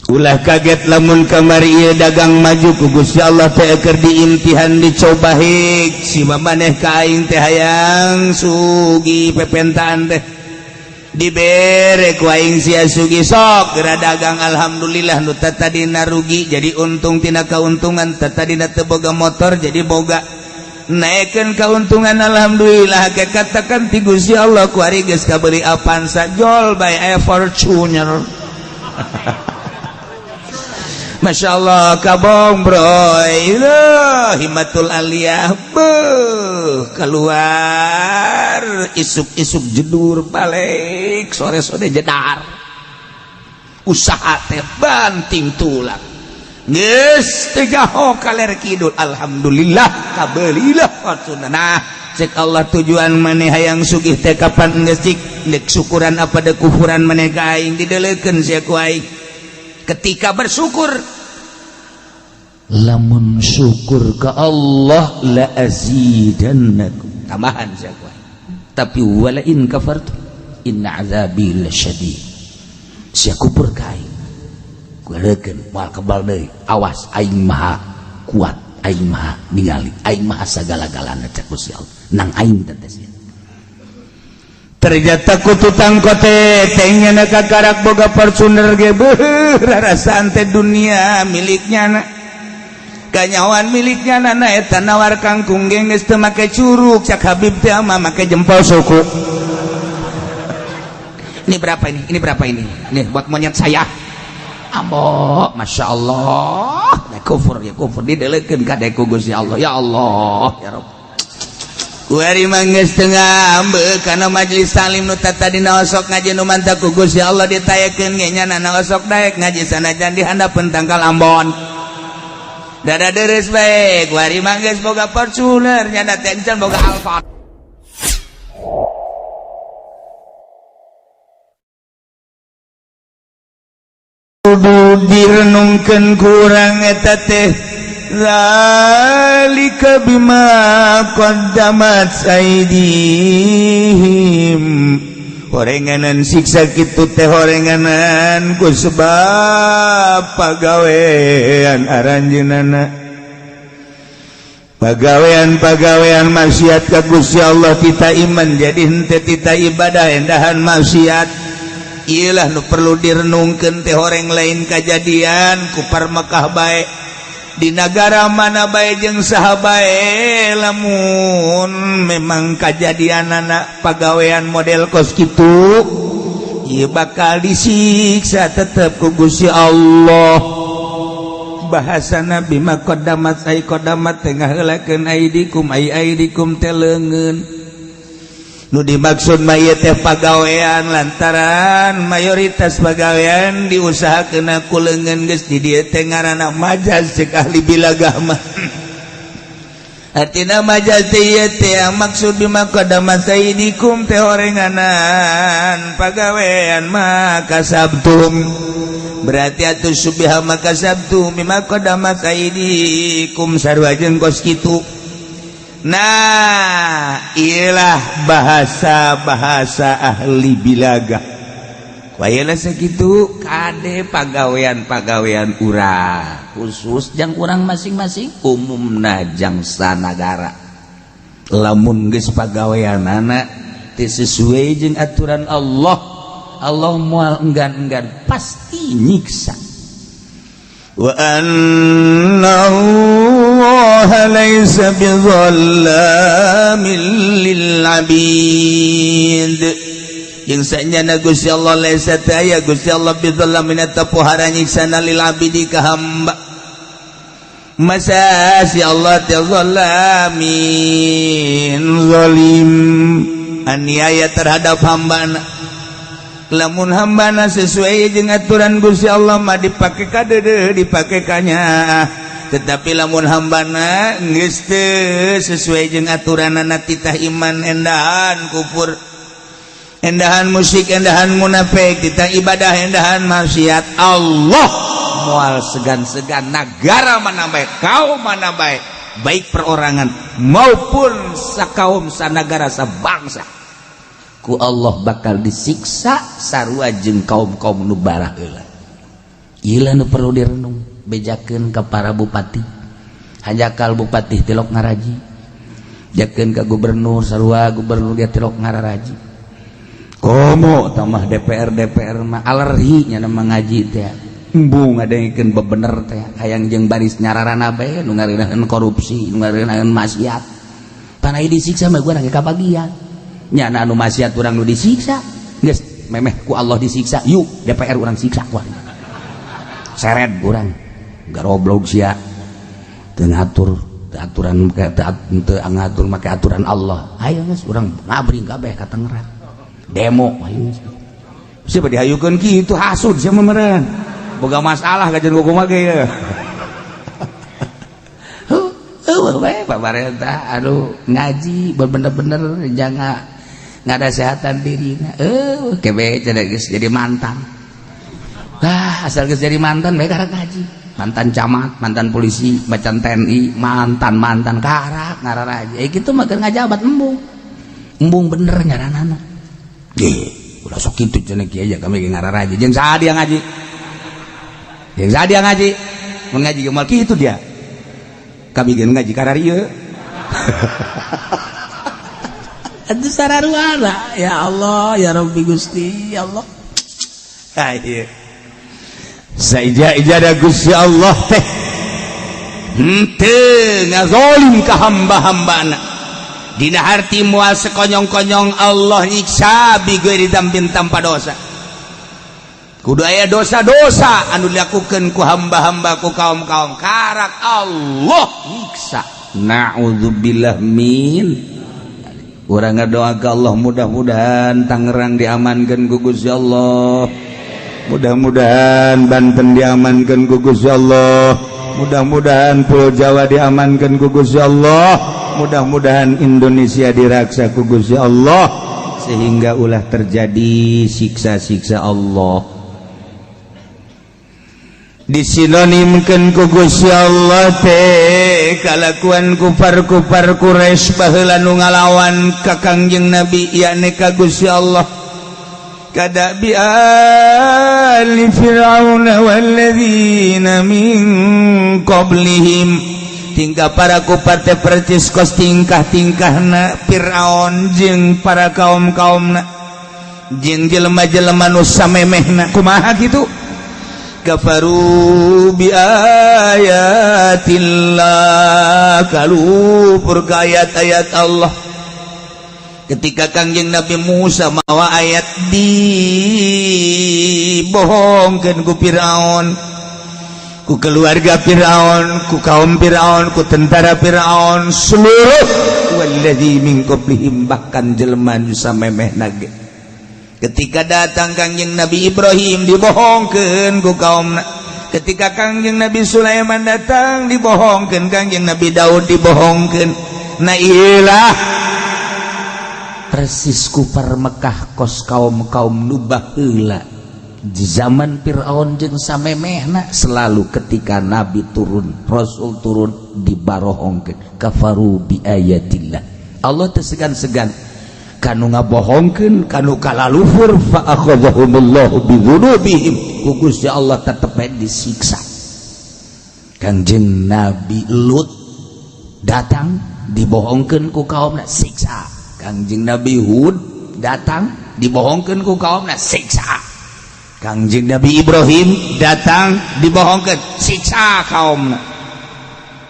Ulah kaget lamun kamari ieu dagang maju ku Gusti Allah teh keur diimtihan, dicoba hik si maneh ka aing teh hayang sugih, pepentaan teh dibere ku aing sia sugih, sok geura dagang. Alhamdulillah, nu tadina rugi jadi untung, tina keuntungan tadina teu boga motor jadi boga, naikkan keuntungan. Alhamdulillah, ke katakan ti Gusti Allah ku ari geus kabeli Avanza, jol bae aya Fortuner. Masya Allah, kabong bro, himmatul aliyah beuh, keluar isuk-isuk jedur, balik sore-sore jedar, usaha teh banting tulang, geus teu jaho kaler kidul. Alhamdulillah, kabelilah Fortuner. Nah, cek Allah, tujuan maneh hayang sugih teh kapan geus cik dek syukuran apa dek kufuran maneh ka aing? Didelekeun sia ku aing ketika bersyukur. Lamun syukur ke Allah, la azidannakum, tambahan sia ku aing. Tapi wala in kafartum inna azabi lasyadid. Sia kufur ka aing, kulekeun moal kebal deui. Awas, aing maha kuat, aing maha ningali, aing maha sagala-galana, cek Gusti Allah. Nang aing teh sia ternyata ku tutang kote teh nyana kakarak boga Fortuner ge, beuh, rarasaan teh dunia miliknya na, kanyawan miliknya nana. Eta nawar kangkung ge geus teu make curuk, cak Habib teh mah make jempol suku. Ini berapa ini? Ini berapa ini? Ini buat monyet saya. Ambo, Masya Allah. Nah, kufur ya kufur, didelekeun ka ku Gusti Allah. Ya Allah, ya Rabb. Kuari mah geus teu ngambek kana majelis taklim. Nu tadina osok ngaji, nu mantap ku Gusti Allah ditayekeun ge nya osok daek ngaji sanajan di handapeun tangkal ambon. Dada deres bae, kuari mah geus boga Fortuner, nya teh encan boga Alphard. Kudu direnungkeun kurang eta teh, zalika bima qaddamat aydihim. Horenganan siksa kitu teh horenganan ku sebab pagawean aranjeunana, pagawean-pagawean maksiat ka Gusti Allah. Tita iman jadi henteu, tita ibadah endahan maksiat. Iyalah nu perlu direnungkeun teh, horeng lain kajadian kupar Mekah bae, di negara mana bae jeung saha bae, lamun memang kajadian anak pagawean model kos kitu ieu bakal disiksa tetep ku Gusti Allah. Bahasana bima qaddamat ay qaddamat teh ngaheulakeun, aidikum ay aidikum teh leungeun. Nu dimaksud mah ieu teh pagawean, lantaran mayoritas pagawean diusahakeun ku leungeun. Geus di dieu teh ngaranna majaz, cek ahli bilagah mah. Artina majaz teh ieu teh maksud bima qaddamat aidikum teh horenganan pagawean mah kasabtum, berarti atuh subiha maka sabtu bima qaddamat aidikum, sarua jeung kos kitu. Nah, iyalah bahasa-bahasa ahli bilagah. Wayalah segitu kade pagawean-pagawean urang, khusus jang urang masing-masing, umumna jang sanagara. Lamun geus pagaweanana teu sesuai jeung aturan Allah, Allah moal enggan-enggan pasti nyiksa. Wa anna Allah laisa bizallamin lil abid, jeung sanyana Gusti Allah, laisa teu aya Gusti Allah, bizallamin eta pohara nyiksana, lil abidi ka hamba. Masa si Allah teh zalamin, zalim, aniaya terhadap hambana? Lamun hambana sesuai jeung aturan Gusti Allah mah dipake kadeudeut, dipake kanya. Tetapi lamun hambana geus teu sesuai jeung aturanana, titah iman endahan kufur, endahan musyrik, endahan munafik, titah ibadah endahan maksiat, Allah moal segan-segan, negara mana baik, kaum mana baik, baik perorangan maupun sakaum, sanagara, sabangsa, ku Allah bakal disiksa sarua jeung kaum-kaum nu baraheula. Ieu nu perlu direnung, bejakeun ka para bupati, hanjakal bupati tilok ngaraji, jakeun ka gubernur, sarua gubernur ge tilok ngararaji. Komo tambah DPR, DPR mah alergi nya ngaji teh, embung ngadengkeun bebener teh, hayang jeung baris nyararana bae nu ngareuneuheun korupsi, nu ngareuneuheun maksiat. Panai disiksa mah gua ge kabagian nya, anu maksiat urang nu disiksa. Geus memeh ku Allah disiksa, yuk DPR urang siksa ku seret urang, garoblog sia, teu ngatur aturan, teu ngatur make aturan Allah. Ayo geus urang ngabring kabeh ka Tangerang demo, ayo. Siapa dihayukeun kitu, hasud sia mah meureun, boga masalah kajian kumaha ge ya. Heueuh we pamarentah aduh ngaji bener-bener jangan ngadasehatan dirina, eh kebe cenah geus jadi mantan lah, asal geus jadi mantan bae karak ngaji. Mantan camat, mantan polisi, macan TNI, mantan mantan karak ngararaji. Eh, kitu mah keur ngajabat embung embung bener nyaranana. Eh, ulah sok kitu cenah kieu aja, kami ge ngararaji. Jeung saha dia ngaji? Jeung saha dia ngaji? Mun ngaji ge moal kitu dia. Kami ge ngaji kararieu. Atuh sararuana, ya Allah, ya Rabbi Gusti, ya Allah. Ayo. Saija-ijada Gusti Allah teh henteu ngazolim ka hamba-hambana. Dina harti moal sekonyong-konyong Allah nyiksa bighairi dzambin, tanpa dosa. Kudu aya dosa-dosa anu dilakukeun ku hamba-hamba, ku kaum-kaum, karak Allah nyiksa. Na'udzubillah min. Urang ngadoa ka Allah, mudah-mudahan Tangerang diamankan ku Gusti Allah. Mudah-mudahan Banten diamankan ku Gusti Allah. Mudah-mudahan Pulau Jawa diamankan ku Gusti Allah. Mudah-mudahan Indonesia diraksa ku Gusti Allah sehingga ulah terjadi siksa-siksa Allah. Disinonimkan ku Gusti Allah teh kalakuan kufar-kufar Quraisy baheula nu ngalawan ka Kangjeng Nabi, yakni ka Gusti Allah, kada'bi ali fir'auna walladzina min qablihim. Tingkah para kufar teh percis kos tingkah-tingkahna Fir'aun jeung para kaum-kaumna jeung jelema-jelema nu samemehna. Kumaha kitu? Kafaru bi ayatillah, kalupur ka ayat-ayat Allah. Ketika Kangjeng Nabi Musa mawa ayat, dibohongkeun ku Firaun, ku keluarga Firaun, ku kaum Firaun, ku tentara Firaun seluruh, walladzi min qablihim, bahkan jelema nu samemehna ge. Ketika datang Kangjeng Nabi Ibrahim, dibohongkeun ku kaumna. Ketika Kangjeng Nabi Sulaiman datang, dibohongkeun. Kangjeng Nabi Daud dibohongkeun. Nah, ilah persis kufar Mekah kos kaum-kaum nu baheula di zaman Fir'aun jeung samemehna. Selalu ketika nabi turun, rasul turun, dibarohongkeun. Kafaru bi ayatillah. Allah teu segan-segan kanu ngabohongkeun, kanu kalaluhur. Fa akhadhahumullahu bidzunubihim, ku Gusti Allah tetep bae disiksa. Kangjeng Nabi Lut datang, dibohongkeun ku kaumna, siksa. Kangjeng Nabi Hud datang, dibohongkeun ku kaumna, siksa. Kangjeng Nabi Ibrahim datang, dibohongkeun, siksa kaumna.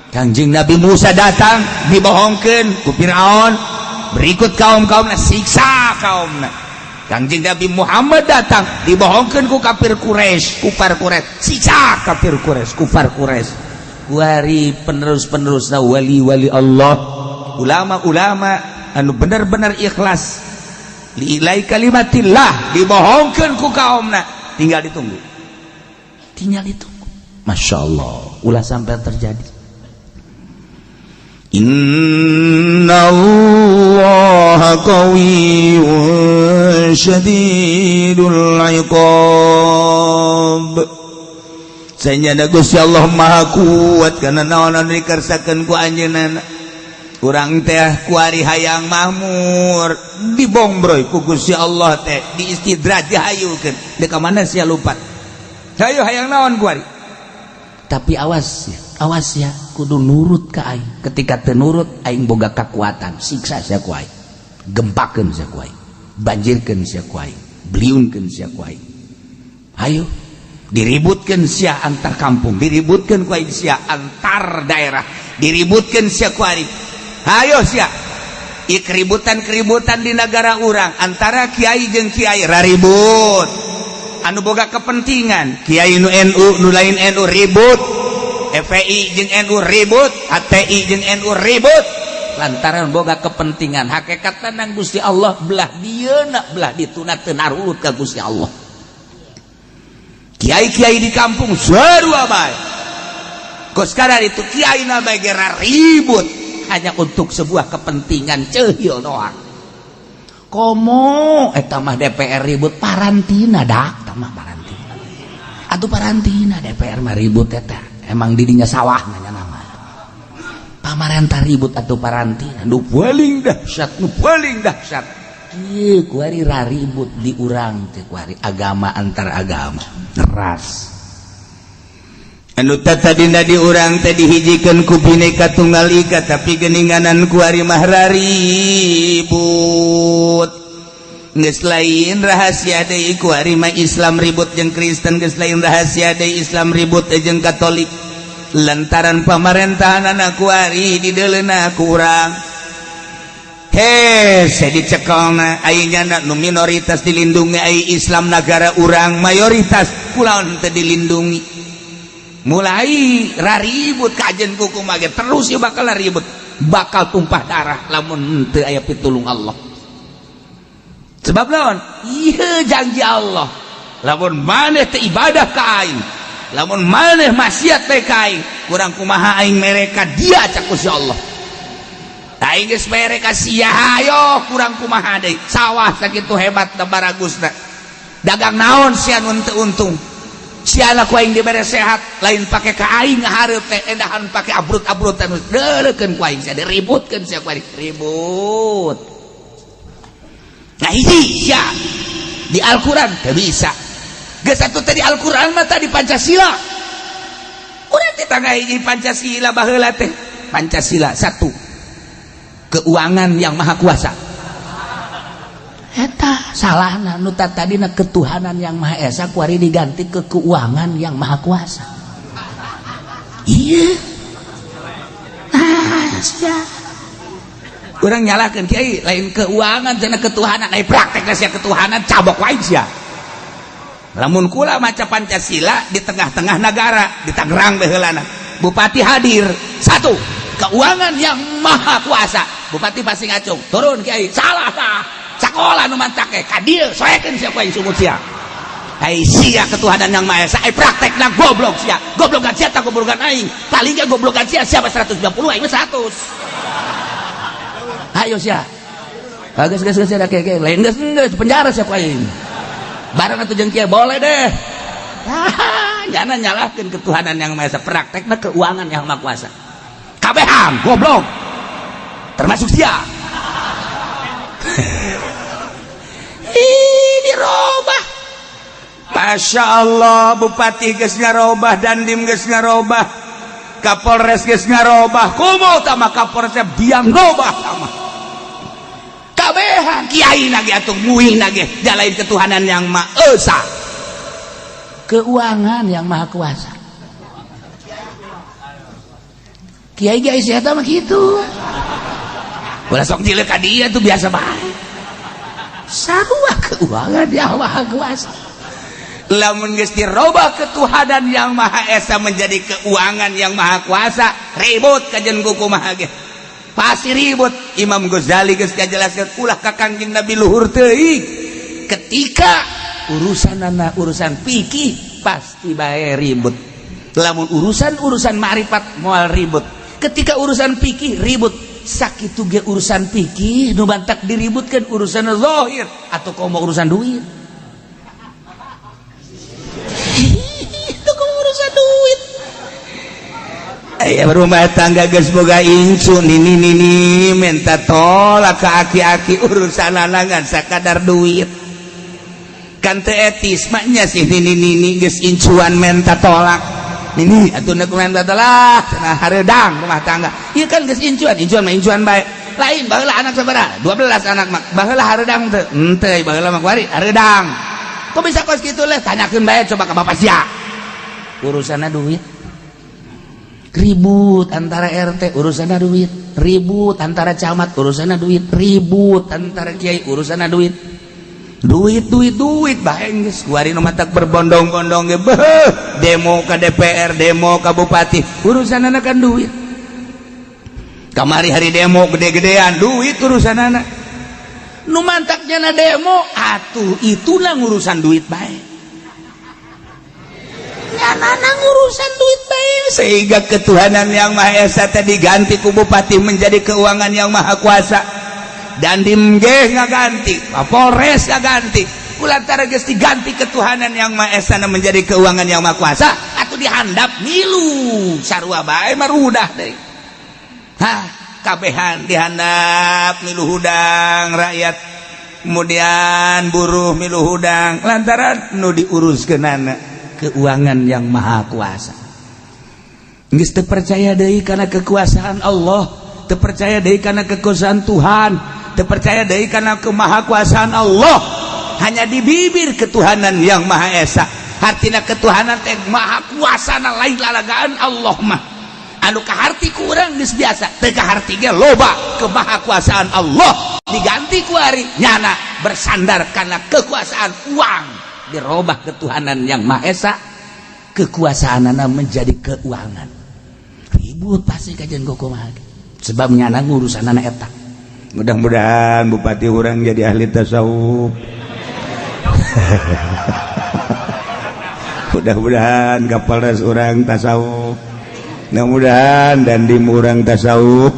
Kangjeng Nabi Musa datang, dibohongkeun ku Firaun berikut kaum-kaumna, siksa kaumna. Kangjeng Nabi Muhammad datang, dibohongkeun ku kafir Quraisy, kufar Quraisy, siksa kafir Quraisy, kufar Quraisy. Kuari penerus-penerusna wali-wali Allah, ulama-ulama anu bener-bener ikhlas li'ilai kalimatillah, dibohongkeun ku kaumna. Tinggal ditunggu, tinggal ditunggu. Masya Allah, ulah sampai terjadi. Inna Allah qawiyyun syadidul iqab. Sanyana Gusti Allah Maha Kuat kana naon anu dikersakeun ku anjeunna. Urang teh kuari hayang mahmur, dibongbroy ku Gusti Allah teh, diistidraj, dihayukeun. Deuk ka mana sia lupat? Hayo, hayang naon kuari? Tapi awas ya, awas ya, kudu nurut ka aing. Ketika teu nurut, aing boga kekuatan siksa sia ku aing, gempakeun sia ku aing, banjirkeun sia ku aing, beliunkeun sia ku aing. Hayo diributkeun sia antar kampung, diributkeun ku aing sia antar daerah, diributkeun sia ku aing. Hayo sia. Ieu keributan-keributan di negara urang antara kiai jeung kiai raribut, anu boga kepentingan kiai nu NU, nu lain NU ribut, FPI jeung NU ribut, HTI jeung NU ribut lantaran boga kepentingan. Hakikat nang Gusti Allah belah dieuna belah dituna teu narurut ka Gusti Allah. Kiai-kiai di kampung sarua bae. Kos sekarang itu kiai na bae gera ribut hanya untuk sebuah kepentingan ceuhil doang. Komo eta mah DPR ribut parantina dak mah parantina atuh, parantina DPR mah ribut. Eta emang didinya sawah nanya nama pamarentah ribut atau parantina nu paling dahsyat, nu paling dahsyat. Ieu kuari raribut di urang teh kuari agama antar agama ras. Anu tadina di urang teh dihijikeun ku Bhinneka Tunggal Ika, tapi geninganan kuari mah raribut. Geus lain rahasia deui kuari mah Islam ribut jeung Kristen, geus lain rahasia deui Islam ribut jeung Katolik lantaran pamarentahan anak kuari dideuleuna ku urang. He, saya dicekelna ayeuna nu minoritas dilindungi, ai Islam negara urang mayoritas kulaon teu dilindungi? Mulai raribut kajen kuku mage terus ya, bakal ribut, bakal tumpah darah lamun teu aya pitulung Allah. Sebab lawan iya janji Allah, lamun maneh teu ibadah ka aing, lamun maneh maksiat teh ka aing, kurang kumaha aing mereka dia, cak Gusti Allah. Aing geus mereka sia, ayo kurang kumaha deui? Sawah sakitu hebat da baragusna, dagang naon sia nu teu untung? Siala ku aing dibere sehat, lain pake ka aing ngahareup teh, endahan pake abrut-abrutan deuleukeun ku aing sia, diributkeun sia ku aing ribut. Nah, hiji sia di Al-Qur'an teu bisa. Geus atuh teh di Al-Qur'an mah tadi Pancasila. Urang teh tangga hiji Pancasila baheula teh. Pancasila satu, keuangan yang maha kuasa. Eta salahna, nu tadina ketuhanan yang maha esa kuari diganti ke keuangan yang maha kuasa. Iya, nah sia urang nyalahkeun kiai, lain keuangan cenah, ketuhanan. Ai praktek sia ketuhanan, cabok wae sia. Lamun kula maca Pancasila di tengah-tengah negara di Tangerang baheulana, bupati hadir, satu, keuangan yang maha kuasa, bupati pasti ngacung turun, "Kiai salah." Tah sekolah nu mantak ka dieu, soekeun sia ku aing sumut sia. Ai sia ketuhanan yang maha esa, ai praktekna goblok sia. Goblokan sia tak goblokan aing, paling ge goblokan sia. Siapa 120, aing mah 100. Ayo sia. Ah, geus geus geus, ada kayak lain, geus geus penjara sia ku aing bareng atuh jeung kiai, boleh deh. Ah, jangan nyalahkeun ketuhanan yang maha esa, praktekna keuangan yang maha kuasa. Kabehan goblok, termasuk sia. Ih, dirobah. Masya Allah, Bupati geus ngarobah, Dandim geus ngarobah, Kapolres geus ngarobah. Komo tama Kapolres biang robah sama kabehan kiai nage atuh muing nage jalain ketuhanan yang maha esa, keuangan yang maha kuasa. Kiai kiai siapa mah kitu. Ulah sok jileuh ka dia tuh, biasa bae. Sarua keuangan yang maha kuasa. Lamun geus dirobah ketuhanan yang maha esa menjadi keuangan yang maha kuasa, ribut kajen kuku maha ge. Pasti ribut. Imam Ghazali geus ngajelaskeun, ulah ka Kangjeng Nabi luhur teuing. Ketika urusanana urusan fikih pasti bae ribut. Lamun urusan-urusan ma'rifat moal ribut. Ketika urusan fikih ribut. Sakitu ge urusan fikih nu bantak diributkan urusan zahir atau komo urusan duit. Itu komo urusan duit. Aya rumah tangga geus boga incu, nini nini minta tolak ke aki-aki, urusan ngan sakadar duit. Kan teu etis maknya sih nini nini geus incuan menta tolak. Nini atuh nek menta tolak cenah hareudang rumah tangga. Ieu kan geus incuan, incuan mah incuan bae. Lain baheula anak sabaraha? 12 anak mah. Baheula hareudang teu? Henteu, baheula mah kuari hareudang. Kok bisa kos kitu leh? Tanyakeun bae coba ka bapak sia. Urusanna duit. Ribut antara RT urusanna duit, ribut antara camat urusanna duit, ribut antara kiai urusanna duit. Duit duit duit bae geus kuari nu matak berbondong-bondong ge beuh, demo ka DPR, demo ka bupati, urusanna kan duit. Kamari hari demo gede-gedean, duit urusanana. Nu mantaknya na demo atuh itulah ngurusan duit bae. Nyanana ngurusan duit bae sehingga ketuhanan yang Maha Esa tadi diganti ku bupati menjadi keuangan yang Maha Kuasa. Dandim ge ngaganti, Kapolres ngaganti. Kulantara geus diganti ketuhanan yang Maha Esa menjadi keuangan yang Maha Kuasa, atuh dihandap milu sarua bae marudah deui. Hah, kabehan dihandap milu hudang rakyat, kemudian buruh milu hudang lantaran nu diuruskeunana keuangan yang Maha Kuasa. Geus teu percaya deui kana kekuasaan Allah, teu percaya deui kana kekuasaan Tuhan, teu percaya deui kana kemahakuasaan Allah. Hanya di bibir ketuhanan yang Maha Esa. Artina ketuhanan teh maha kuasa na lain lalagaan Allah mah. Anu kaharti kurang geus biasa, teu kaharti ge loba kemahakuasaan Allah diganti ku ari nyana bersandar karena kekuasaan uang, dirobah ketuhanan yang Maha Esa, kekuasaanana menjadi keuangan. Ribut pasti kajian kumaha sebab nyana ngurusanana eta. Mudah-mudahan bupati urang jadi ahli tasawuf. Mudah-mudahan Kapolres urang tasawuf. Mudah-mudahan dandim urang tasawuf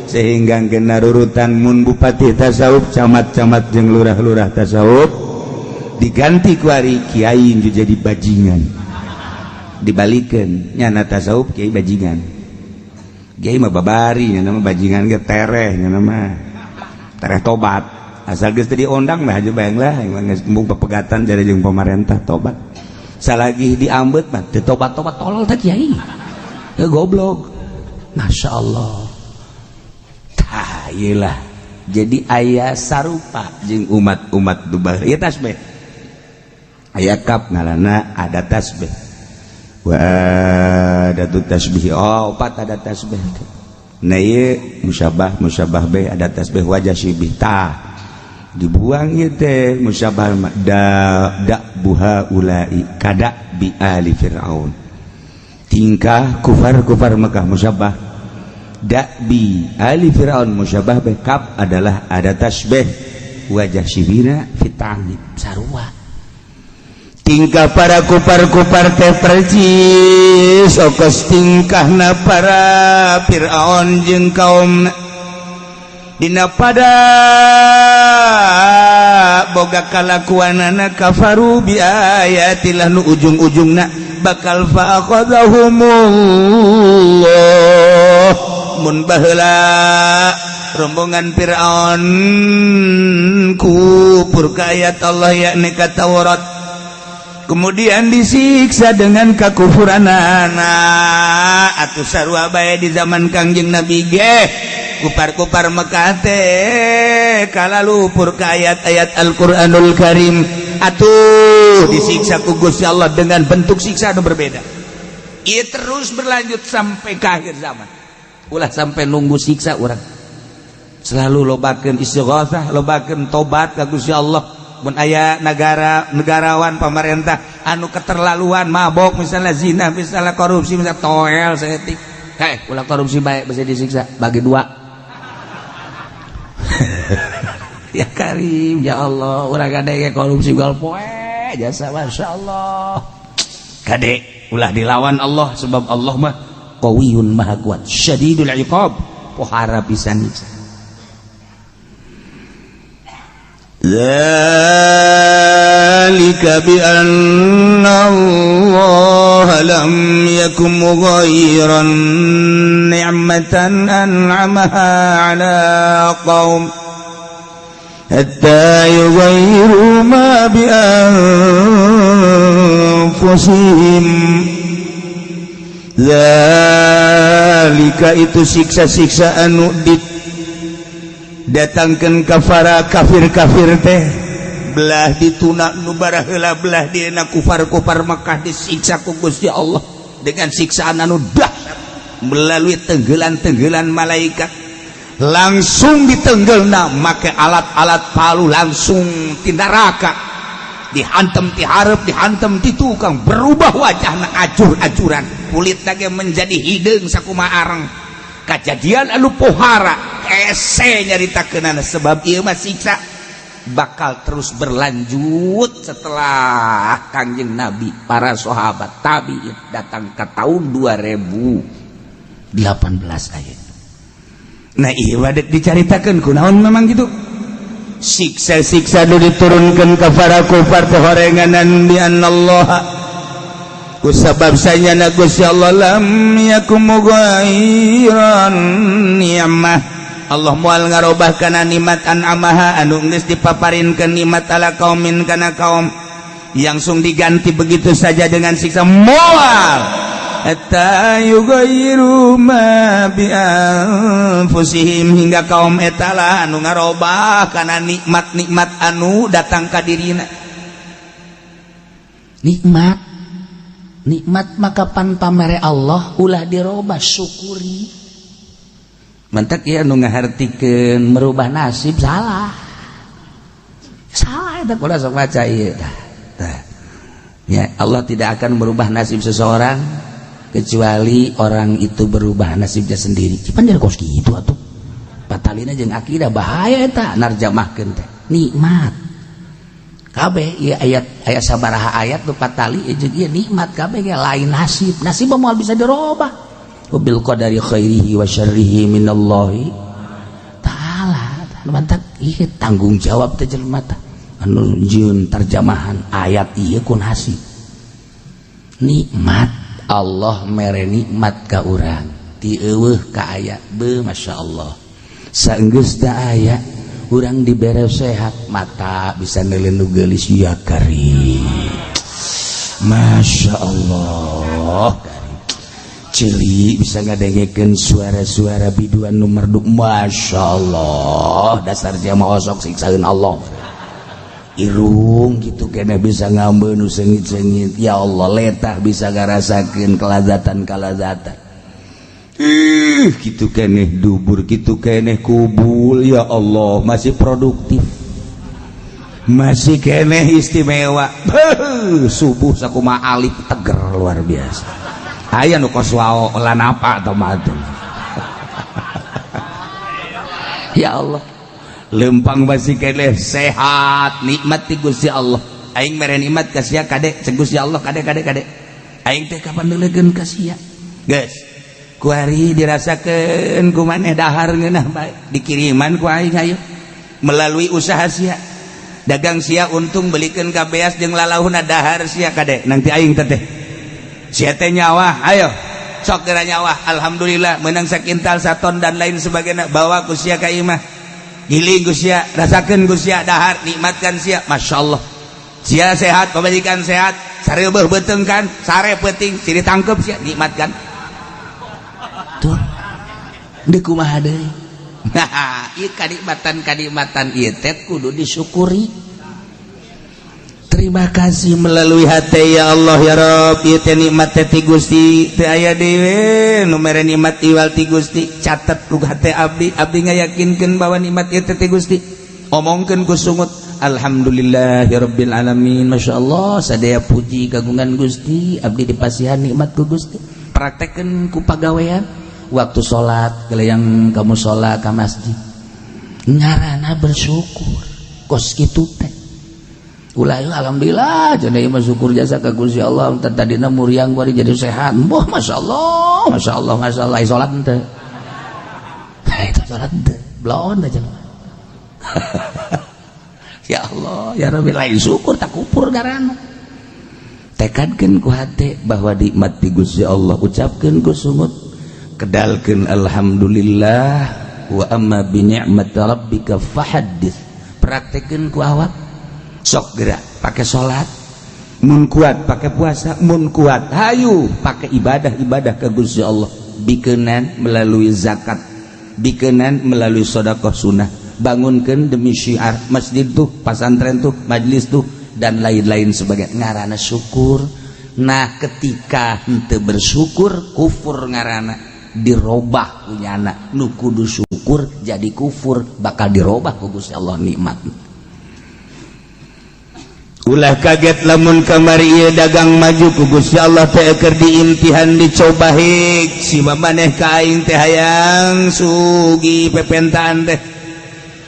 sehingga kena rurutan mun bupati tasawuf, camat-camat jeung lurah-lurah tasawuf, diganti ku ari kiai jadi bajingan. Dibalikeun nyana tasawuf kiai bajingan. Kiai mah babari nyana mah bajingan ge tereh nyana mah. Tereh tobat. Asal geus teu diondang mah aja bayang lah geus embung pepegatan jadi jeung pemerintah tobat. Salagi diambet mah teu tobat-tobat tolol teh kiai. Ya goblok. Masya Allah. Tah ieu lah. Jadi aya sarupa jeung umat-umat dubar. Ieu tasbih. Aya kap ngaranna ada tasbih. Wa adatu tasbih. Oh, opat ada tasbih. Nah ieu musyabah musyabah be ada tasbih wajah syibih. Tah dibuang ieu teh musyabah da da buha ulai kada bi ali fir'aun. Tingkah kufar-kufar Mekah musyabah da'bi ali fir'aun musyabah be kap adalah ada tasbih wajah syibina fi ta'nib sarua. Tingkah para kupar-kupar teh percis okos tingkahna para Fir'aun jeung kaumna dina pada boga kalakuanana kafaru bi ayatillah nu ujung-ujungna bakal fa akhadhahumullah. Mun baheula rombongan Fir'aun kupur ka ayat Allah yakni ka Taurat, kemudian disiksa dengan kakufuranana. Atuh sarua bae di zaman Kangjeng Nabi ge kupar-kupar Mekah teh kalalupur ka ayat-ayat Al-Qur'anul Karim, atuh disiksa ku Gusti Allah dengan bentuk siksa anu berbeda. Ieu terus berlanjut sampai ke akhir zaman. Ulah sampai nunggu siksa urang. Selalu lobakeun istighatsah, lobakeun tobat ka Gusti Allah. Mun aya negara negarawan pemerintah anu keterlaluan mabok misalnya, zina misalnya, korupsi misalnya, toel saeutik. Hei, ulah korupsi bae, bisa disiksa bagi dua. Ya Karim, ya Allah, urang kade korupsi gal poe jasa, Masya Allah. Kade ulah dilawan Allah sebab Allah mah qawiyun maha kuat, syadidul iqab, pohara pisan nyiksa. Dzalika bi anna Allah lam yakum mughayyiran ni'matan an'amaha ala qaum. Hatta yughayyiru ma bi anfusihim. Zalika itu siksa-siksa anu didatangkan ka para kafir-kafir teh, belah dituna nu baraheula, belah dieuna kufar-kufar Mekah disiksa ku Gusti Allah dengan siksaan anu dahsyat melalui tenggelan-tenggelan malaikat, langsung ditenggelna make alat-alat palu, langsung ti neraka dihantem ti hareup, dihantem ti tukang, berubah wajahna acur-acuran, kulit lagi menjadi hideung sakumaha areng. Kejadian anu pohara hese nyaritakeunana, sebab ieu mah siksa bakal terus berlanjut setelah Kangjeng Nabi, para sahabat, tabiin, datang ke tahun 2018 ayat. Nah, iya wadek dicaritakan kunaon memang gitu siksa-siksa nu diturunkan ke para kufar teh horenganan bi annallaha, kusabab sanyana Gusti Allah, lam yakum mughayyiran ni'mah, Allah moal ngarobah kana nikmat, an'amaha anu geus dipaparinkeun nikmat, ala kaumin kana kaum, langsung diganti begitu saja dengan siksa, moal, hatta yughayyiru ma bi anfusihim, hingga kaum eta lah anu ngarobah kana nikmat-nikmat anu datang ka dirina. Nikmat, nikmat maka pan pamere Allah ulah dirobah, syukuri. Mantak ya anu ngahartikeun merubah nasib salah, salah eta. Kula sok maca ieu tah. Tah. Ya, Allah tidak akan merubah nasib seseorang kecuali orang itu berubah nasibnya sendiri. Cipan dari kos kitu atuh, patalina jeung akidah, bahaya eta narjamahkeun teh. Nikmat kabeh ieu ayat, ayat sabaraha ayat nu patali jeung ieu nikmat kabeh ge lain nasib. Nasib moal bisa dirobah. Bil qadari khairihi wa syarrihi minallahi ta'ala. Mantak ieu tanggung jawab teh jelema tah anu jieun terjemahan ayat ieu ku nasib. Nikmat, Allah mere nikmat ka urang ti eueuh ka aya, be Masya Allah. Saenggeus da aya, urang dibere sehat, mata bisa neuleun nu geulis, ya karim, Masya Allah karim. Ceuli bisa ngadengekeun suara-suara biduan nu merdu, Masya Allah, dasar sia mah osok siksaeun Allah. Irung gitu kena bisa ngambil nu sengit-sengit, ya Allah. Letah bisa ngarasakeun kelazatan-kelazatan. Ih, gitu keneh dubur, gitu keneh kubul, ya Allah, masih produktif, masih keneh istimewa. Beuh, subuh sakuma alif teger, luar biasa. Aya nu kos wao lan apa atau matu. Ya Allah, lempang masih keneh sehat, nikmat ti Gusti Allah. Aing mere nikmat ka sia, kade, cek Gusti Allah, kade, kade, kade, aing teh kapan neulekeun ka sia? Geus kuari dirasakeun ku maneh dahar ngeunah bae, dikiriman ku aing, ayo melalui usaha sia, dagang sia untung, belikeun ka beas jeung lalahuna, dahar sia, kade, nanti aing teh sia teh nyawa, ayo sok geura nyawa, alhamdulillah menang sakintal, saton, dan lain sebagainya, bawa ku sia ka imah, giling ku sia, rasakeun ku sia dahar, nikmatkan sia. Masya Allah, sia sehat, pamajikan sehat, sareubeuh beuteung kan, sare peuting ciri tangkep sia, nikmatkan Tuh deuk kumaha deui? Nah, ieu kanikmatan-kanikmatan ieu teh kudu disyukuri. Terima kasih melalui hati, ya Allah, ya Rob, ieu teh nikmat teh ti Gusti, teu aya deui nu mere nikmat iwal ti Gusti. Catet ku hate abdi, abdi ngayakinkeun bahwa nikmat ieu teh ti Gusti. Omongkeun ku sungut, alhamdulillahirabbil alamin, Masya Allah, sadaya puji kagungan Gusti, abdi dipasihan nikmat ku Gusti. Praktekkeun ku pagawean, waktu salat yang kamu sholat ke masjid, ngarana bersyukur kos kitu teh. Ulah, alhamdulillah jadi mah syukur jasa ka Gusti Allah, tadina muriang kuari jadi sehat. Wah, Masya Allah, Masya Allah, Masya Allah. Salat henteu itu, salat henteu, belon aja. Ya Allah, ya Rabbi, lain syukur tak kupur garana. Tekadkeun ku hate bahwa nikmat ti Gusti Allah, ucapkeun ku sungut, kedalkeun alhamdulillah. Wa amma bi ni'mati rabbika fahaddits. Dipraktekeun ku awak. Sok gerak pakai salat mun kuat, pakai puasa mun kuat, hayu pakai ibadah-ibadah ke Gusti Allah, bikenan melalui zakat, bikenan melalui sodakoh sunnah, bangunkan demi syiar masjid tuh, pasantren tuh, majlis tuh, dan lain-lain sebagai ngarana syukur. Nah, ketika henteu bersyukur, kufur ngarana, dirobah punyana. Nu kudu syukur jadi kufur, bakal dirobah ku Gusti Allah nikmat. Ulah kaget lamun kamari ieu dagang maju ku Gusti Allah teh keur diimtihan, dicoba hik si maneh ka aing teh hayang sugih, pepentaan teh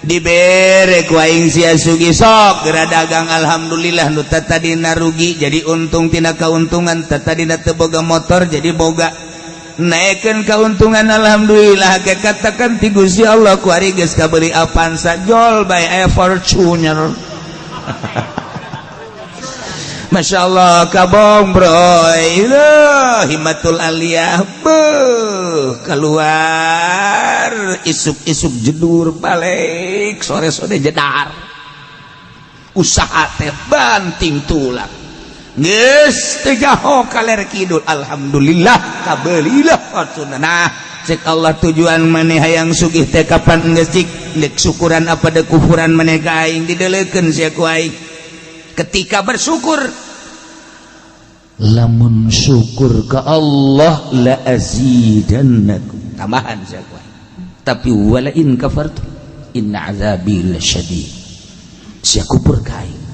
dibere ku aing sia sugih. Sok geura dagang, alhamdulillah, nu tadina rugi jadi untung, tina keuntungan tadina teu boga motor jadi boga, naikkan keuntungan, alhamdulillah. Ke katakan ti Gusti Allah ku ari geus kabeli Avanza, jol bae aya Fortuner. Masya Allah, kabong bro, himmatul aliyah beuh, keluar isuk-isuk jedur, balik sore-sore jedar, usaha teh banting tulang, geus teu jaho kaler kidul, alhamdulillah kabelilah Fortuner. Nah, cek Allah, tujuan maneh hayang sugih teh kapan geus cik dek syukuran apa dek kufuran maneh ka aing? Didelekeun sia ku aing ketika bersyukur. Lamun syukur ke Allah, la azidannakum, tambahan sia ku aing. Tapi wala in kafartum inna azabi lasyadid. Sia kufur ka aing,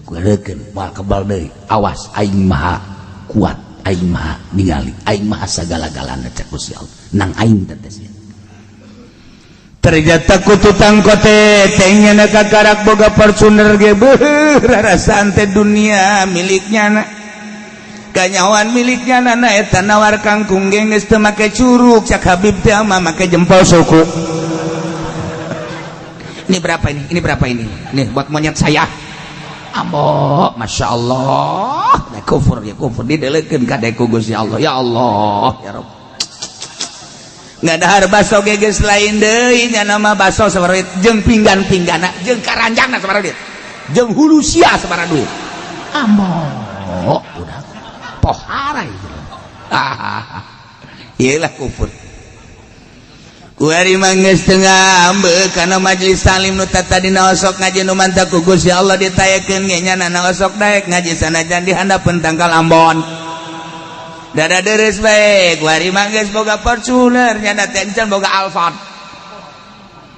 kulekeun moal kebal deui. Awas, aing maha kuat, aing maha ningali, aing maha sagala-galana, cek Gusti Allah nang aing teh sia. Ternyata ku tukang kote teh na kakarak boga Fortuner ge beuh rarasaan teh dunia miliknya na, kanyawan miliknya na. Na eta nawar kangkung ge geus teu make curug, cak Habib teh mah make jempol suku. Ini berapa ini? Ini berapa ini? Nih buat monyet saya. Ambo, Masya Allah. Nah, kufur ya kufur, didelekeun ka ku Gusti Allah. Ya Allah, ya Rabb. Nggak dahar baso ge geus lain deui nya, nama baso sabaraha duit, jeung pinggan-pinggana jeung karanjangna sabaraha duit, jeung hulu sia sabaraha duit. Ambo, udah pohara itu. Ah, iyalah kufur. Kuari mah geus teu ngambek kana majelis taklim nu tadina osok ngaji, nu mantap ku Gusti Allah ditayekeun ge nya na osok daek ngaji sanajan di handapeun tangkal ambon. Dada deres bae, kuari mah geus boga Fortuner, nya teh encan boga Alphard,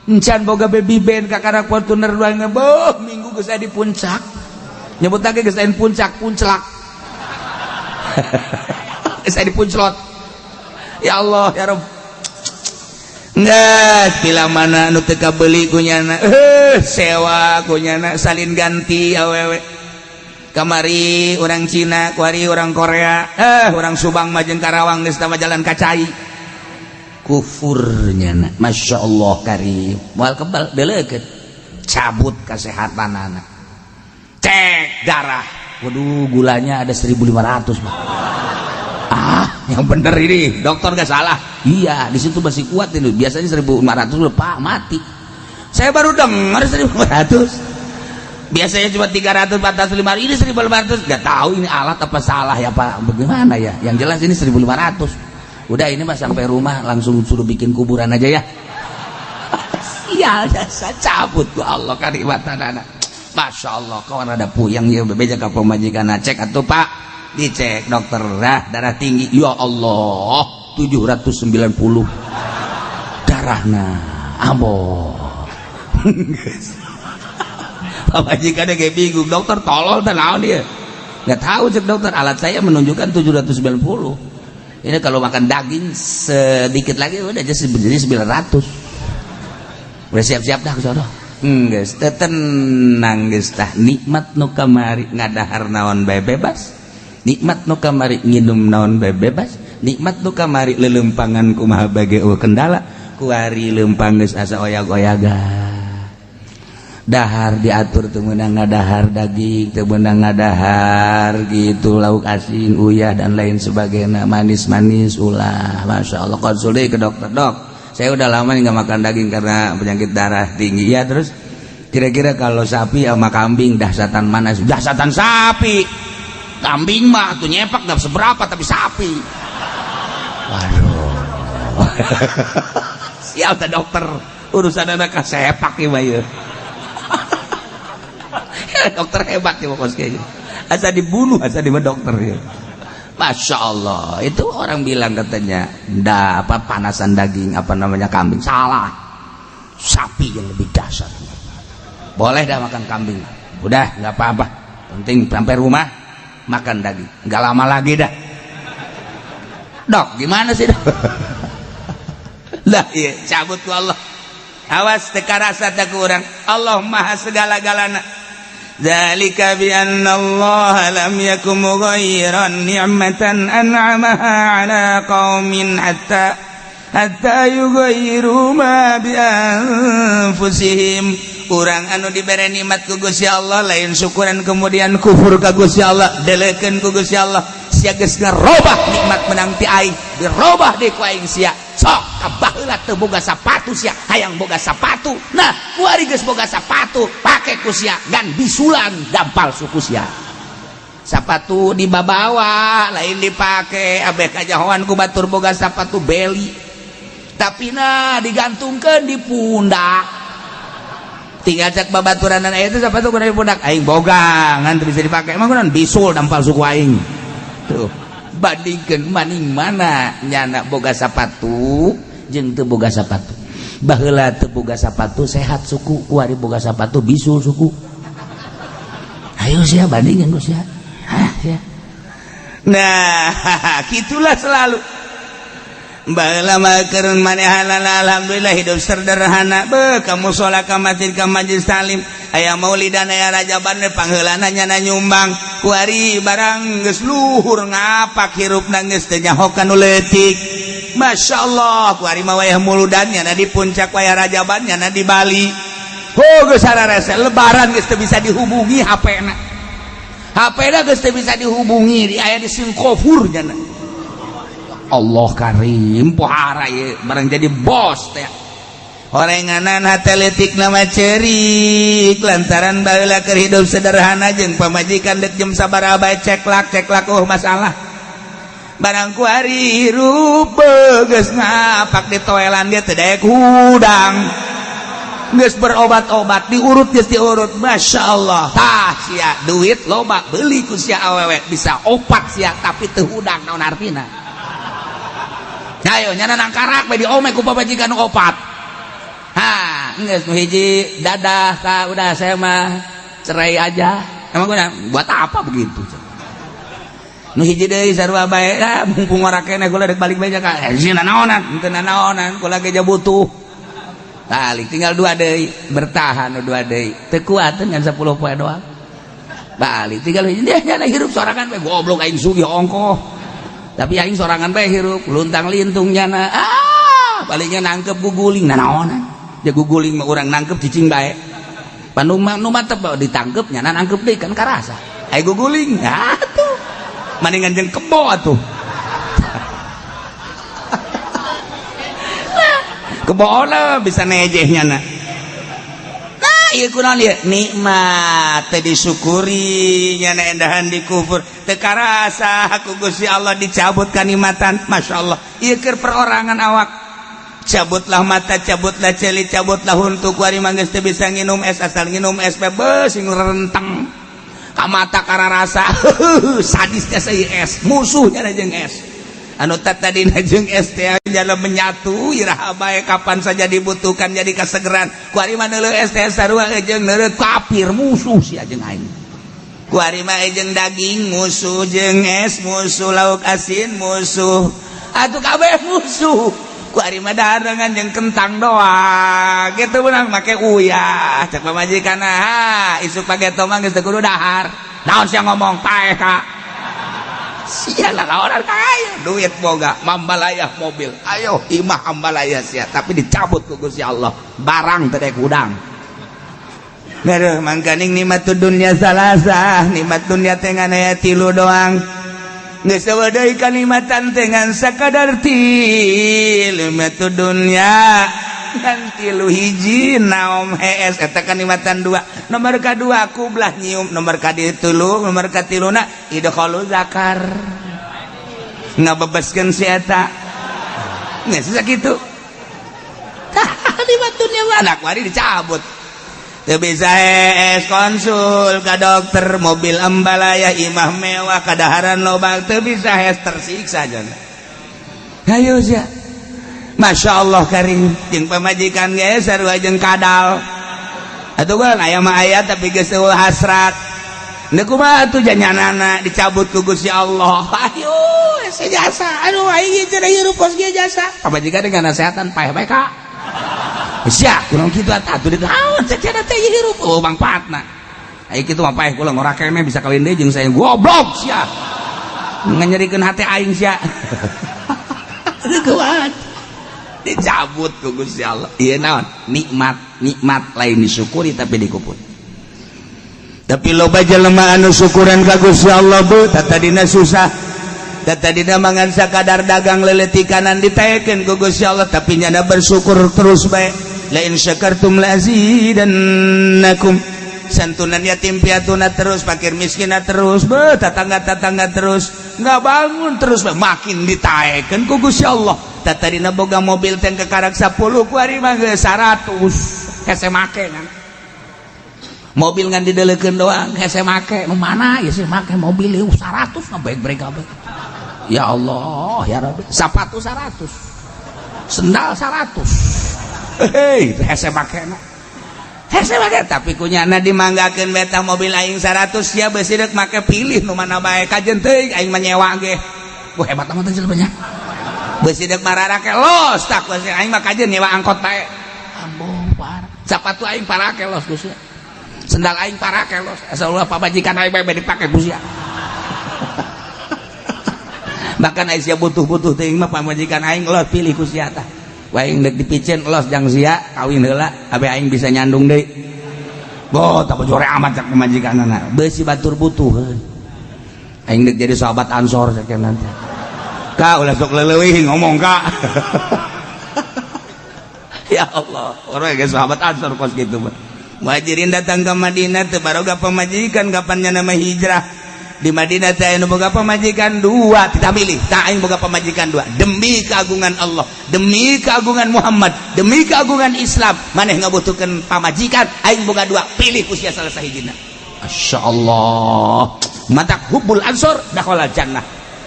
encan boga Baby Band, kakara Fortuner dua ngeboh minggu geus aya di puncak. Nyebut lagi geus aya di puncak, punclak, geus aya di punclot. Ya Allah, ya Rabb. Enggak, bila mana nu teu kabeli kunyana, sewa kunyana, salin ganti awewe. Kamari orang Cina, kuari orang Korea, orang Subang mah jeung Karawang geus tama jalan kacai. Kufurnya na, Masya Allah karim. Moal kebal delekeun. Cabut kesehatan anak. Cek darah. Waduh, gulanya ada 1500, Pak. Ah, yang bener ini, dokter gak salah. Iya, di situ masih kuat ini. Biasanya 1500 udah Pak mati. Saya baru dengar 1500. Biasanya cuma 300, 400, 500, ini 1500. Gak tahu ini alat apa salah ya Pak. Bagaimana ya? Yang jelas ini 1500. Udah, ini mah sampai rumah langsung suruh bikin kuburan aja ya. Sial, jasa cabut ku Allah kanikmatan anak. Masya Allah, kawan ada puyeng ya, bebeja ka pamajikan, cek atuh Pak. Dicek dokter, dah darah tinggi. Ya Allah, 790 darahna. Ambo. Pamajikan kayak bingung, dokter tolol teh naon dia? Nggak tahu, cek dokter, alat saya menunjukkan 790. Ini kalau makan daging sedikit lagi udah aja jadi 900. Udah siap-siap dah ke sono. Geus teu tenang geus tah nikmat nu kamari, ngadahar naon bae bebas. Nikmat nu kamari, nginum naon bae bebas. Nikmat nu kamari, lelempangan kumaha bage eueuh kendala. Kuari lempang geus asa oyag-oyagan. Dahar diatur, teu meunang ngadahar daging, teu meunang ngadahar gitu lauk asin, uyah, dan lain sebagainya, manis-manis ulah. Masya Allah, konsul deui ke dokter, "Dok, saya udah lama nggak makan daging karena penyakit darah tinggi." Ya terus Kira-kira kalau sapi sama kambing dahsyatan mana? Dahsyatan sapi. Kambing mah tuh nyepak gak seberapa, tapi sapi. Waduh. Siap teh dokter. Urusan anak sepak ya ya. Dokter hebat ya pokoknya. Asa dibunuh asa di dokter ya. Masya Allah, itu orang bilang katanya, ndak apa panasan daging apa namanya kambing, salah. Sapi yang lebih dasar. Boleh dah makan kambing, udah nggak apa-apa. Penting sampai rumah makan daging, nggak lama lagi dah. Dok, gimana sih, dok? Lah iya, cabut ku Allah. Awas teu karasa teh ku urang. Allah maha segala-galana. Dzalika bi anna Allah lam yakum mughayyiran ni'matan an'amaha ala qaumin hatta hatta yughayyiru ma bi anfusihim. Urang anu dibere nikmat ku Gusti Allah lain syukuran kemudian kufur ka Gusti Allah, delekeun ku Gusti Allah. Sia geus ngarobah nikmat menang ti aing, dirobah deui ku aing sia. Sok ka baheula teu boga sapatu sia, hayang boga sapatu. Nah, kuari geus boga sapatu, pake ku sia ngan bisulan dampal suku sia. Sapatu dibabawa lain dipake, abeh kajahoan ku batur boga sapatu beli. Tapi nah digantungkeun di pundak. Tinggal cek babaturan aya itu sapatu kudu di pundak aing boga ngan teu bisa dipake, emang kunaon bisul dampal suku aing. Tuh, bandingkeun maning mana nyana boga sapatu jeung teu boga sapatu. Baheula teu boga sapatu sehat suku, kuari boga sapatu bisul suku. Ayo sia bandingkeun ku sia. Hah sia. Nah, gitulah selalu. Baheula mah keur manehanana alhamdulillah hidup sederhana. Be ka mushola, ka masjid, ka majlis taklim, aya maulidan, aya rajaban we pangheulana nyana nyumbang. Kuari barang geus luhur ngapak hirupna geus teu nyaho ka nu leutik. Masya Allah, kuari mah wayah muludan nyana di puncak, wayah rajaban nyana di Bali. Oh, geus sararese lebaran geus teu bisa dihubungi HP-na. HP-na geus teu bisa dihubungi, di aya di Singkofur nyana. Allah karim pohara ye barang jadi bos teh. Horenganan hate leutik nama cerik lantaran baheula keur hidup sederhana jeung pamajikan dek jam sabaraha bae ceklak ceklak, oh masalah. Barang kuari hirup geus ngapak di toelan dia teu daek hudang. Geus berobat-obat diurut, geus diurut, Masya Allah. Tah sia duit loba beli ku sia awewe bisa opat sia tapi teu hudang, naon artina? Ayo nyana nangkarak bae diome ku pamajikan nu opat. Ha, geus nu hiji dadah ka udah saya mah cerai aja. Emang guna buat apa begitu? Nu hiji deui sarua bae, ah mumpung ora keneh kula dek balik bae ka sini nanaonan, henteu nanaonan kula ge butuh. Balik tinggal dua deui, bertahan nu dua deui. Teu kuat ngan 10 poe doang. Balik tinggal hiji dia nyana hirup sorangan bae, goblok aing sugih ongkoh. Tapi aing sorangan bae hirup luntang lintung nyana. Ah, palingnya nangkep guguling nanaonan. Ya guguling mah urang nangkep cicing bae. Panung mah nu mantep ditangkep nyana nangkep deui kan karasa. Ai guguling, ah tuh. Mendingan jeung kebo atuh. Kebo bisa nejeh nyana. Nah, ieu kunaon ieu? Nikmat teu disyukuri nyana endahan dikufur. Teu karasa ku Gusti Allah dicabut kanikmatan. Masya Allah. Ieu keur perorangan awak. Cabutlah mata, cabutlah ceuli, cabutlah huntu, kuari mah geus teu bisa nginum es, asal nginum es bae beuh sing renteng. Ka mata kararasa sadisnya saya es, musuhnya jeung es. Anu tadina jeung es teh jalan menyatu iraha bae kapan saja dibutuhkan jadi kasegeran. Kuari mah neuleuh es teh sarua jeung neuleuh kafir, musuh sia jeung aing. Kuari mah jeung daging musuh, jeung es musuh, lauk asin musuh, atuh kabeh musuh. Kuari mah dahareungan jeung kentang doang gitu beunang make uyah. Cek pamajikan, ah isuk pageto mah geus teu kudu dahar. Naon sia ngomong paeh ka sia lah orang kaya duit boga mambalayah mobil ayo imah ambalaya sia, tapi dicabut ku Gusti Allah barang teu daek hudang. Aduh, mangkaning nikmat dunya salasah, nikmat dunya teh ngan aya tilu doang. Geus eueuh deui kanikmatan teh ngan sakadar tilu nikmat dunya. Ngan tilu hiji naom hees eta kanikmatan dua. Nomor kadua kublah nyium, nomor katilu, nomor katiluna idkhalu zakar. Ngabebaskeun si eta. Geus sakitu. Nikmat dunya mah anak wari dicabut. Teu bisa hees konsul ka dokter, mobil ambalaya, imah mewah, kadaharan loba, teu bisa hees, tersiksa jana. Hayu sia. Masya Allah karim, jeung pamajikan ge sarua jeung kadal. Atuh kan aya mah aya, tapi geus eueuh hasrat. Neuk kumaha atuh janyanana dicabut ku Gusti Allah. Ayo hese jasa. Aduh, aing cenah hirup kos kieu jasa. Pamajikan dengan nasehatan paeh bae ka. Sia, kunaon kitu atuh naon cenah teh hirup oh mangfaatna. Aing kitu mah paeh kula ngora keneh bisa kawin deui jeung saya, goblok sia. Nganyerikeun hate aing sia. Kuat. Dicabut ku Gusti Allah. Ieu naon? Nikmat, nikmat lain disyukuri tapi dikupur. Tapi loba jelema anu syukuran ka Gusti Allah, Bu, tadina susah. Tadina mangan sakadar dagang leuleutikanan ditaekeun ku Gusti Allah, tapi nyana bersyukur terus bae. La in syakartum la azidannakum. Santunan yatim piatuna terus, fakir miskina terus, be tetangga-tetangga terus, nggak bangun terus, be. Makin ditaekeun ku Gusti Allah. Tadina boga mobil teh kekarak 10, ku ari mah geus 100. Hese make kan. Mobil ngan dideleukeun doang, hese make. Nu mana ya sih make mobil ieu 100 ngabaik-baik kabeh. Ya Allah, ya Rabbi. Sepatu 100. Sendal 100. Hei, hese make na. Hese make, tapi kunyana dimanggakeun beta mobil aing 100 sia beusi deuk make pilih nu mana bae, kajen teuing aing mah nyewa ge. Wah, hebat amat jelema nya. Beusi deuk mararake los tak beusi aing mah kajen nyewa angkot bae. Ambung parah. Sepatu aing parake los Gusti. Sendal aing parake los. Asal ulah pamajikan aing bae dipake Gusti. Bahkan aing sia butuh-butuh teuing mah pamajikan aing los pilih ku sia tah. Aing dek dipicen los jang sia kawin heula abe aing bisa nyandung deui. Boh, tak jore amat cak pamajikanana. Beusi batur butuh. Aing dek jadi sahabat Ansor cak nanti. Kak, ulah sok leuwih ngomong kak. Ya Allah, orang ge sahabat Ansor kos gitu mah. Muhajirin datang ke Madinah teu baroga pamajikan, kapannya nama hijrah di Madinah teh anu boga pamajikan dua, tidak milih tak aing boga pamajikan dua demi keagungan Allah, demi keagungan Muhammad, demi keagungan Islam. Maneh ngabutuhkeun pamajikan, aing boga dua, pilih ku sia salah sahijina. Masya Allah, matak hubbul ansor dakhala jannah,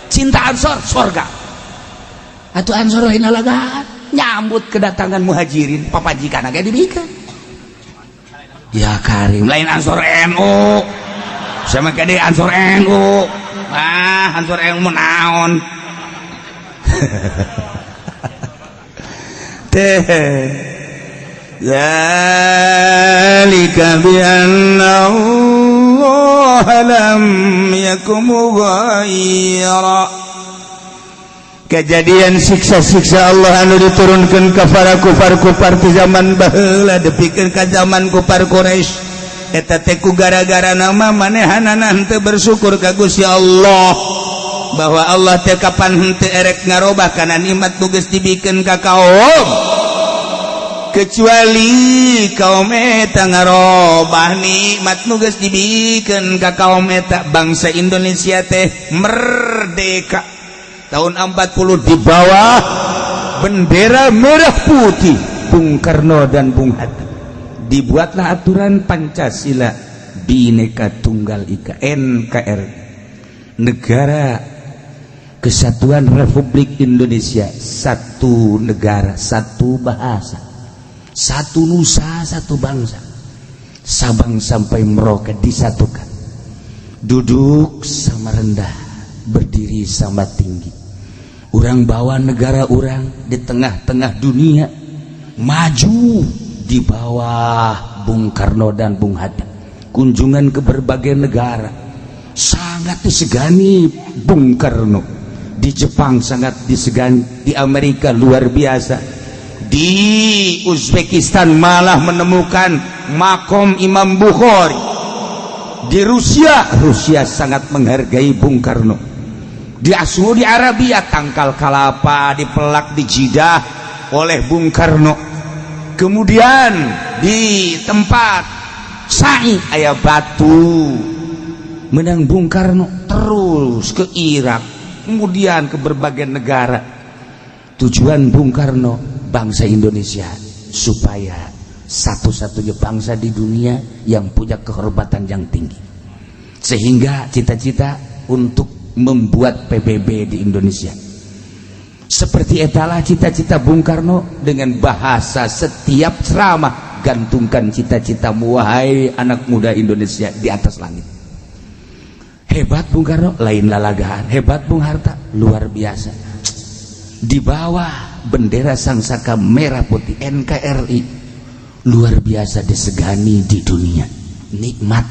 cinta ansor sorga. Atuh ansor lain lalagaan nyambut kedatangan muhajirin, papajikan agak dibikeun. Ya karim, lain ansor NU sama kade ansor NU. Ah, ansor NU naon teh. Zalika bi anna Allah lam yakum mughayyira. Kejadian siksa-siksa Allah anu diturunkan ke para kufar-kufar di zaman baheula depikeun ka zaman kufar Quraisy eta teh ku gara-gara nama manehanana henteu bersyukur ka Gusti Allah, bahwa Allah teh kapan henteu erek ngarobah kana nikmat nu geus dibikeun ka kaum, kecuali kaum eta ngarobah nikmat nu geus dibikeun ka kaum eta. Bangsa Indonesia teh merdeka tahun 40 di bawah bendera merah putih Bung Karno dan Bung Hatta. Dibuatlah aturan Pancasila, Bhinneka Tunggal Ika, NKRI, Negara Kesatuan Republik Indonesia, satu negara, satu bahasa, satu nusa, satu bangsa. Sabang sampai Merauke disatukan, duduk sama rendah, berdiri sama tinggi. Orang bawa negara orang di tengah-tengah dunia maju di bawah Bung Karno dan Bung Hatta. Kunjungan ke berbagai negara sangat disegani Bung Karno. Di Jepang sangat disegani, di Amerika luar biasa, di Uzbekistan malah menemukan makom Imam Bukhari. Di Rusia, Rusia sangat menghargai Bung Karno. Di Saudi Arabia tangkal kalapa dipelak di Jidah oleh Bung Karno. Kemudian di tempat sa'i aya batu menang Bung Karno, terus ke Irak, kemudian ke berbagai negara. Tujuan Bung Karno, bangsa Indonesia supaya satu-satunya bangsa di dunia yang punya kehormatan yang tinggi, sehingga cita-cita untuk membuat PBB di Indonesia. Seperti etalah cita-cita Bung Karno. Dengan bahasa setiap ceramah, "Gantungkan cita-citamu, wahai anak muda Indonesia, di atas langit." Hebat Bung Karno, lain lalagaan. Hebat Bung Hatta, luar biasa. Di bawah bendera Sang Saka Merah Putih, NKRI luar biasa disegani di dunia. Nikmat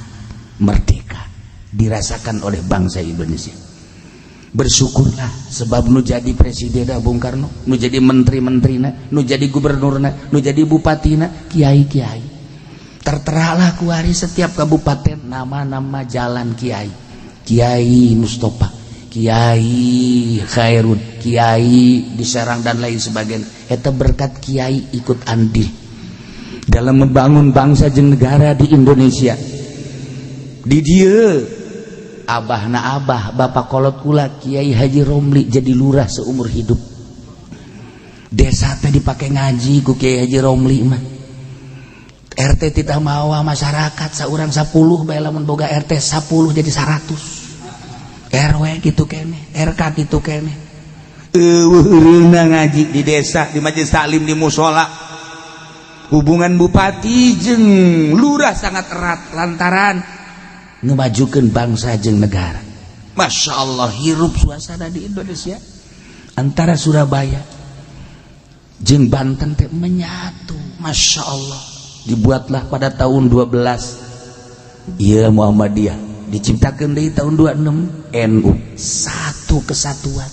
merdeka dirasakan oleh bangsa Indonesia. Bersyukurlah, sebab nu jadi presiden Bung Karno, nu jadi menteri-menterina, nu jadi gubernurna, nu jadi bupatina kiai-kiai. Terteralah kuari setiap kabupaten nama-nama jalan kiai, Kiai Mustafa, Kiai Khairun, Kiai di Serang, dan lain sebagainya. Eta berkat kiai ikut andil dalam membangun bangsa jeung negara di Indonesia. Di dieu abah na abah, bapak kolot kula, Kiai Haji Romli, jadi lurah seumur hidup. Desa teh dipakai ngaji ku Kiai Haji Romli mah. RT tidak mawa masyarakat seorang 10 bae, lamun boga RT 10 jadi 100. RW gitu kene, RK gitu kene. Euweuh ngaji di desa, di majelis taklim, di musola. Hubungan bupati jeung lurah sangat erat lantaran ngemajukan bangsa jeung negara. Masya Allah, hirup suasana di Indonesia antara Surabaya jeung Banten teh menyatu. Masya Allah, dibuatlah pada tahun 12 iya Muhammadiyah diciptakan di tahun 26 NU, satu kesatuan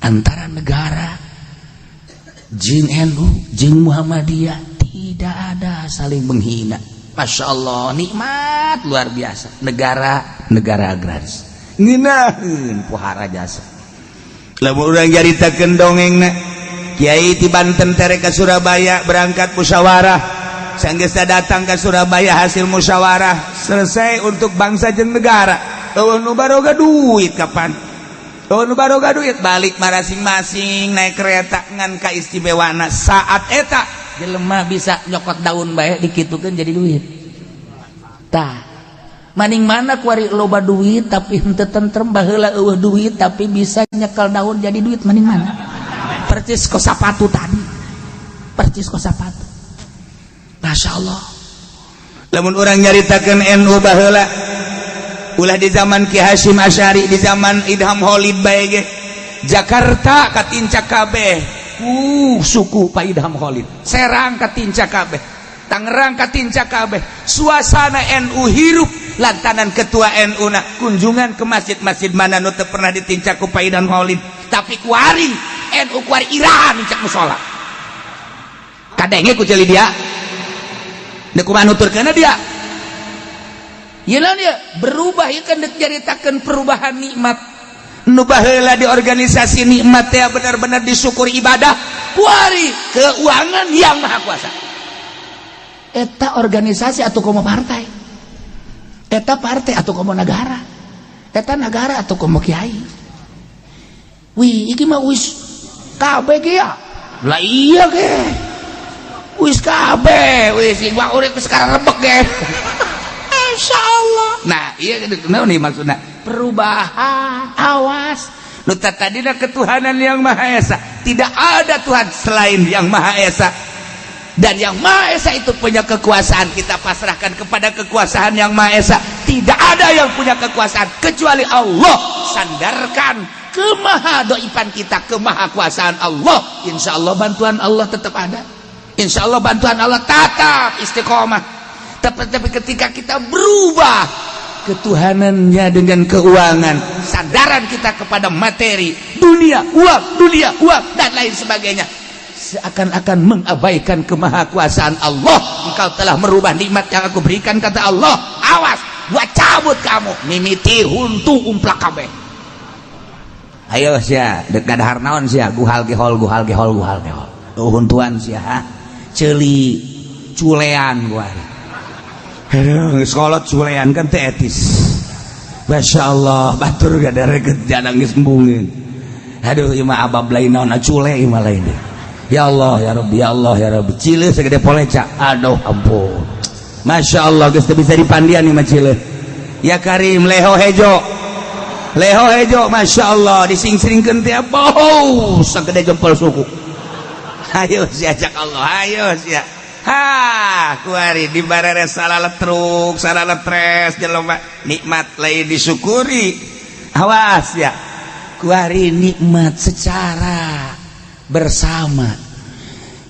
antara negara jeung NU jeung Muhammadiyah, tidak ada saling menghina. Masya Allah, nikmat luar biasa. Negara negara agraris ngeunaheun pohara jasa. Lamun urang nyaritakeun dongengna, Kiai di Banten tere ke Surabaya, berangkat musyawarah. Sanggeusna datang ke Surabaya, hasil musyawarah selesai untuk bangsa jeung negara. Euweuh nu baroga duit kapan? Euweuh nu baroga duit, balik masing-masing naik kereta. Ngan kaistimewana saat eta jelema bisa nyokot daun bae dikitukeun jadi duit. Tah, maning mana kuari loba duit tapi henteu tentrem, baheula euweuh duit tapi bisa nyekel daun jadi duit, maning mana? Percis kos sapatu tadi, percis kos sapatu. Masya Allah, lamun urang nyaritakeun NU baheula, ulah di zaman Ki Hasyim Asy'ari, di zaman Idham Holid bae ge, Jakarta katincak kabeh suku Pak Idham Holid, Serang katincak kabeh, Tangerang katincak kabeh. Suasana NU hirup lantaran ketua NU na kunjungan ke masjid-masjid mana nu teu pernah ditincak ku Pak Idham Holid. Tapi kuari NU kuari iraha nincak musola? Kadenge ku ceuli dia. Deuk kumaha nuturkeunna dia? Ieu dia berubah, ieu kan deuk nyaritakeun perubahan nikmat. Nu baheula di organisasi nikmat teh benar-benar disyukuri ibadah, kuari keuangan yang maha kuasa. Eta organisasi atau komo partai? Eta partai atau komo negara? Eta negara atau komo kiai? Wih, iki mah wis kabeh ge ya lah. Iya ge wis kabeh, wis wah urip sekarang rebek ge. Masya Allah. Nah, iya gitu nih maksudnya perubahan. Awas, nu tadina ketuhanan yang Maha Esa, tidak ada Tuhan selain yang Maha Esa, dan yang Maha Esa itu punya kekuasaan. Kita pasrahkan kepada kekuasaan yang Maha Esa. Tidak ada yang punya kekuasaan kecuali Allah. Sandarkan kemaha doipan kita kemahakuasaan Allah. Insya Allah bantuan Allah tetap ada. Insya Allah bantuan Allah tetap istiqomah. Tapi ketika kita berubah ketuhanannya dengan keuangan, sandaran kita kepada materi dunia, uang dunia, uang, dan lain sebagainya, seakan-akan mengabaikan kemahakuasaan Allah. "Engkau telah merubah nikmat yang aku berikan," kata Allah. "Awas, gua cabut kamu." Mimiti huntu umplak kabeh. Ayo sia, dek dahar naon sia? Guhal gehol, guhal gehol, guhal gehol. Oh, huntuan sia, ha? Ceuli culean kuari. Aduh, geus kolot culean kan teu etis. Masya Allah, batur gak ada reket jangan geus embungeun. Aduh, ieu mah abab lain naon, cule ieu mah lain. Ya Allah, ya Rabbi, ya Allah, ya Rabbi. Cile segede poleca. Aduh, ampun. Masya Allah, geus teu bisa dipandian ieu mah cile. Ya Karim, leho hejo. Leho hejo, Masya Allah, dising-singkeun teh bau segede jempol suku. Ayo siajak Allah, ayo sia. Ha, kuari di barere salah truk, salah tres jelema nikmat lain disyukuri. Awas ya. Kuari nikmat secara bersama.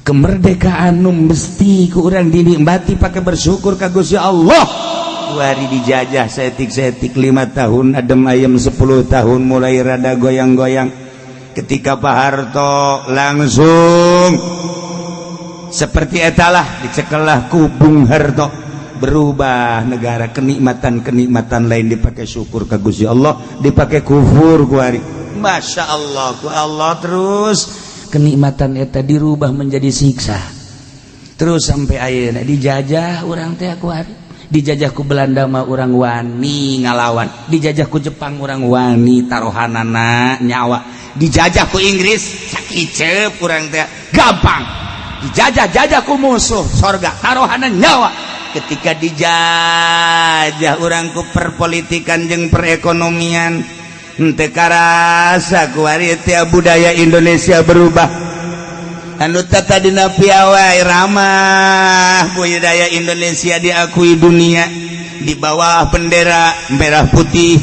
Kemerdekaan nu mesti ku urang dinikmati pakai bersyukur ka Gusti Allah. Kuari dijajah saeutik-saeutik 5 tahun, adem ayem 10 tahun, mulai rada goyang-goyang. Ketika Pak Harto langsung seperti etalah, dicekelah ku Bung Harto, berubah negara, kenikmatan-kenikmatan lain dipakai syukur ke Gusti Allah, dipakai kufur kuari. Masya Allah, ku Allah terus kenikmatan eta dirubah menjadi siksa terus sampai ayeuna dijajah urang teh kuari. Dijajah ku Belanda mah urang wani ngalawan, dijajah ku Jepang urang wani taruhanana nyawa, dijajah ku Inggris sakiceup urang teh gampang, dijajah-jajah ku musuh sorga taruhanan nyawa. Ketika dijajah urang ku perpolitikan jeung perekonomian, henteu karasa kuari teh budaya Indonesia berubah. Anu tadina piawai ramah, budaya Indonesia diakui dunia di bawah bendera merah putih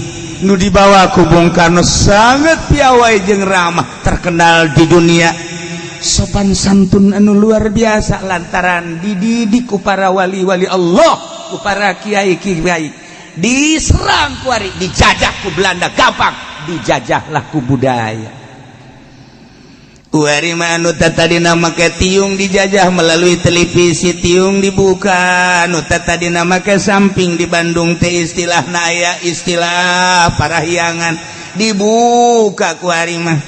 nu dibawa ku Bung Karno, sangat piawai jeung ramah, terkenal di dunia, sopan santun anu luar biasa lantaran dididik ku para wali-wali Allah, ku para kiai-kiai. Diserang kuari, dijajah ku Belanda gampang, dijajahlah ku budaya. Kuari mah anu tadina make tiung dijajah melalui televisi, tiung dibuka. Anu tadina make samping, di Bandung teh istilah aya istilah parahyangan, dibuka kuari mah.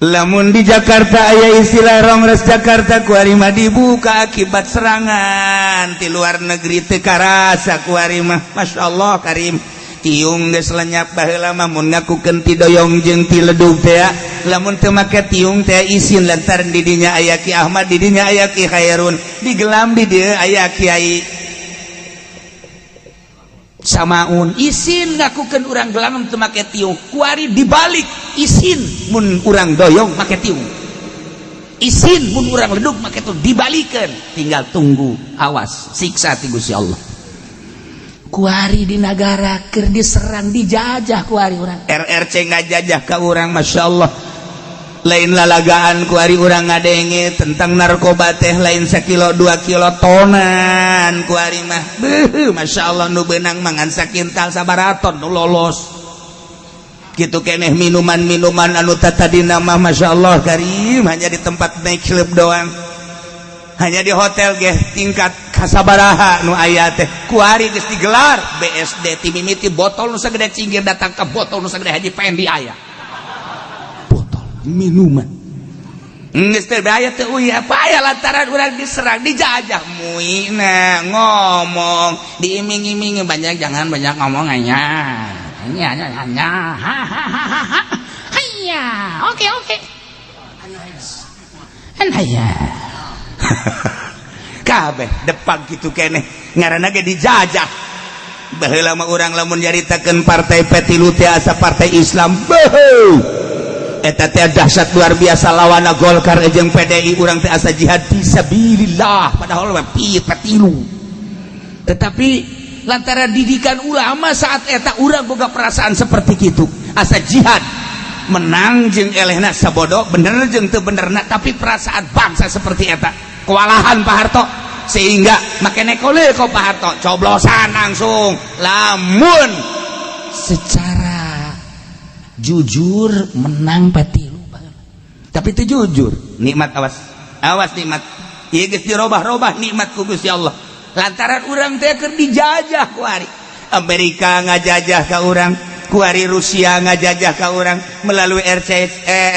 Lamun di Jakarta aya istilah Rongres Jakarta, kuari mah dibuka akibat serangan di luar negeri. Teu karasa kuari mah, Masya Allah Karim, tiung geus lenyap. Baheula mah mun ngakukeun ti doyong jeung ti ledug teh, lamun teu make tiung teh isin, lantaran di dinya aya Ki Ahmad, di dinya aya Ki Khairun, digelam di dieu aya Kiai Samaun, isin ngakukeun urang gelam teu make tiung. Kuari dibalik, isin mun urang doyong make tiung, isin mun urang ledug make tiung. Dibalikeun, tinggal tunggu, awas siksa ti Gusti Allah. Kuari di negara keur diserang, dijajah kuari urang, RRC ngajajah ka urang. Masya Allah, lain lalagaan kuari urang ngadenge tentang narkoba teh lain sakilo 2 kilo, tonan kuari mah. Beuh, Masya Allah, nu beunang mangan sakintal sabaraton nu lolos gitu keneh. Minuman-minuman anu tadina mah, Masya Allah Karim, hanya di tempat night club doang, hanya di hotel ge tingkat kasabaraha nu aya teh, kuari geus digelar BSD. Ti mimiti botol nu sagede cinggir datang ke botol nu sagede Haji Pendi, aya botol minuman geus teh aya teh uy apa aya, lantaran urang diserang, dijajah. Muina ngomong diiming-imingi banyak, jangan banyak ngomong, hanya hanya hanya hanya ha ha ha ha ha. Iya, oke. Hanya kabeh depan gitu keneh, ngaranna ge dijajah. Baheula mah urang lamun nyaritakeun partai P3 teh asa partai Islam. Beuh, eta teh dahsyat luar biasa lawana Golkar jeung PDI. Urang teh asa jihad fisabilillah, padahal mah P3. Tetapi lantaran didikan ulama saat eta, urang boga perasaan seperti gitu, asa jihad menang jeung elehna sabodo, bener jeung teu benerna, tapi perasaan bangsa seperti eta. Kewalahan Pak Harto, sehingga make nekole kok Pak Harto coblosan langsung. Lamun secara jujur menang P3, tapi itu jujur nikmat, awas awas nikmat ieu geus dirobah-robah nikmat ku Gusti Allah lantaran urang teh keur dijajah kuari. Amerika ngajajah ka urang kuari, Rusia ngajajah ka urang melalui RC,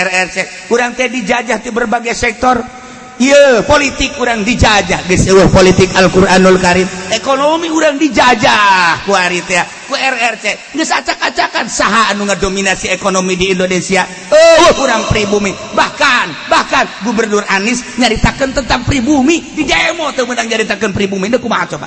RRC. Urang teh dijajah di berbagai sektor. Ieu politik urang dijajah, geus euweuh politik Al-Qur'anul Karim. Ekonomi urang dijajah ku ari teh, ku RRC. Geus acak-acakan, saha anu ngadominasi ekonomi di Indonesia? Euweuh urang pribumi. Bahkan bahkan Gubernur Anies nyaritakeun tentang pribumi di demo, teu meunang nyaritakeun pribumi. Deuk kumaha coba?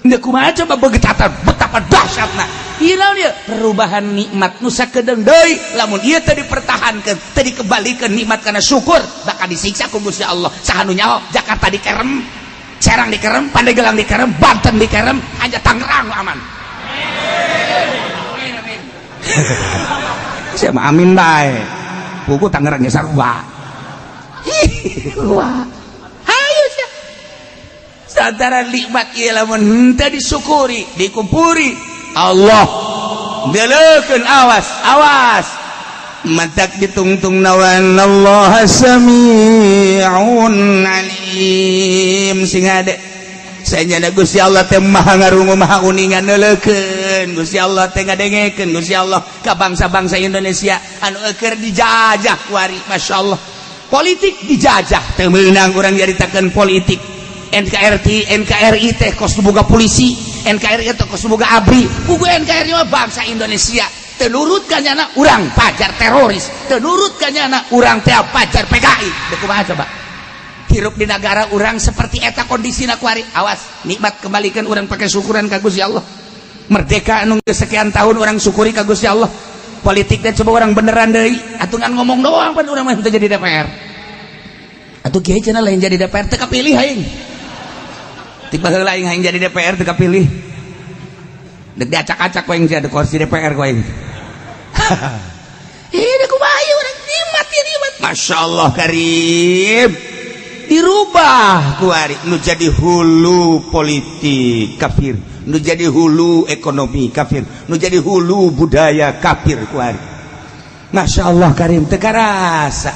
Deuk kumaha coba begetatan betapa dahsyatna? Ieu naon ieu? Perubahan nikmat nu sakedeung deui, lamun ieu teu dipertahankeun, teu dikembalikan nikmat karena syukur, bakal disiksa ku Gusti Allah. Saha nu nyaho? Jakarta dikerem, Serang dikerem, Pandeglang dikerem, Banten dikerem, hanya Tangerang nu aman. Siapa amin bae. Buku Tangerang ge sarua. Wah. Hayu sia. Sadara nikmat ieu lamun henteu disyukuri, dikumpuri, Allah deleukeun, awas, awas. Matak ditungtung nawan Allah sami'un alim, sing hade. Sanyana Gusti Allah teh maha ngarungu, maha uningan, neuleukeun Gusti Allah teh, ngadengekeun Gusti Allah ka bangsa-bangsa Indonesia anu eueur dijajah kuari. Masya Allah, politik dijajah, teu meunang urang nyaritakeun politik NKRI. NKRI teh kos boga polisi, NKRI teh kos boga ABRI, buku NKRI mah bangsa Indonesia. Teu nurut ka nyana, urang pajar teroris. Teu nurut ka nyana, urang teh pajar PKI. Deuk kumaha coba hirup di negara urang seperti eta kondisina kuari? Awas, nikmat kembalikan urang pakai syukuran ka Gusti Allah. Merdeka anu geus sekian tahun, urang syukuri ka Gusti Allah. Politik teh coba urang beneran deui atuh, ngan ngomong doang pan urang mah teu jadi DPR atuh. Kiai cenah lain jadi DPR, teu kapilih aing. Ti baheula aing hayang jadi DPR, teu kapilih. Dek diacak-acak ku aing jadi kursi DPR ku aing. Ini kumaha ieu urang nikmat ya, nikmat. Masya Allah Karim, dirubah kuari. Nu jadi hulu politik kafir, nu jadi hulu ekonomi kafir, nu jadi hulu budaya kafir kuari. Masya Allah Karim, teu karasa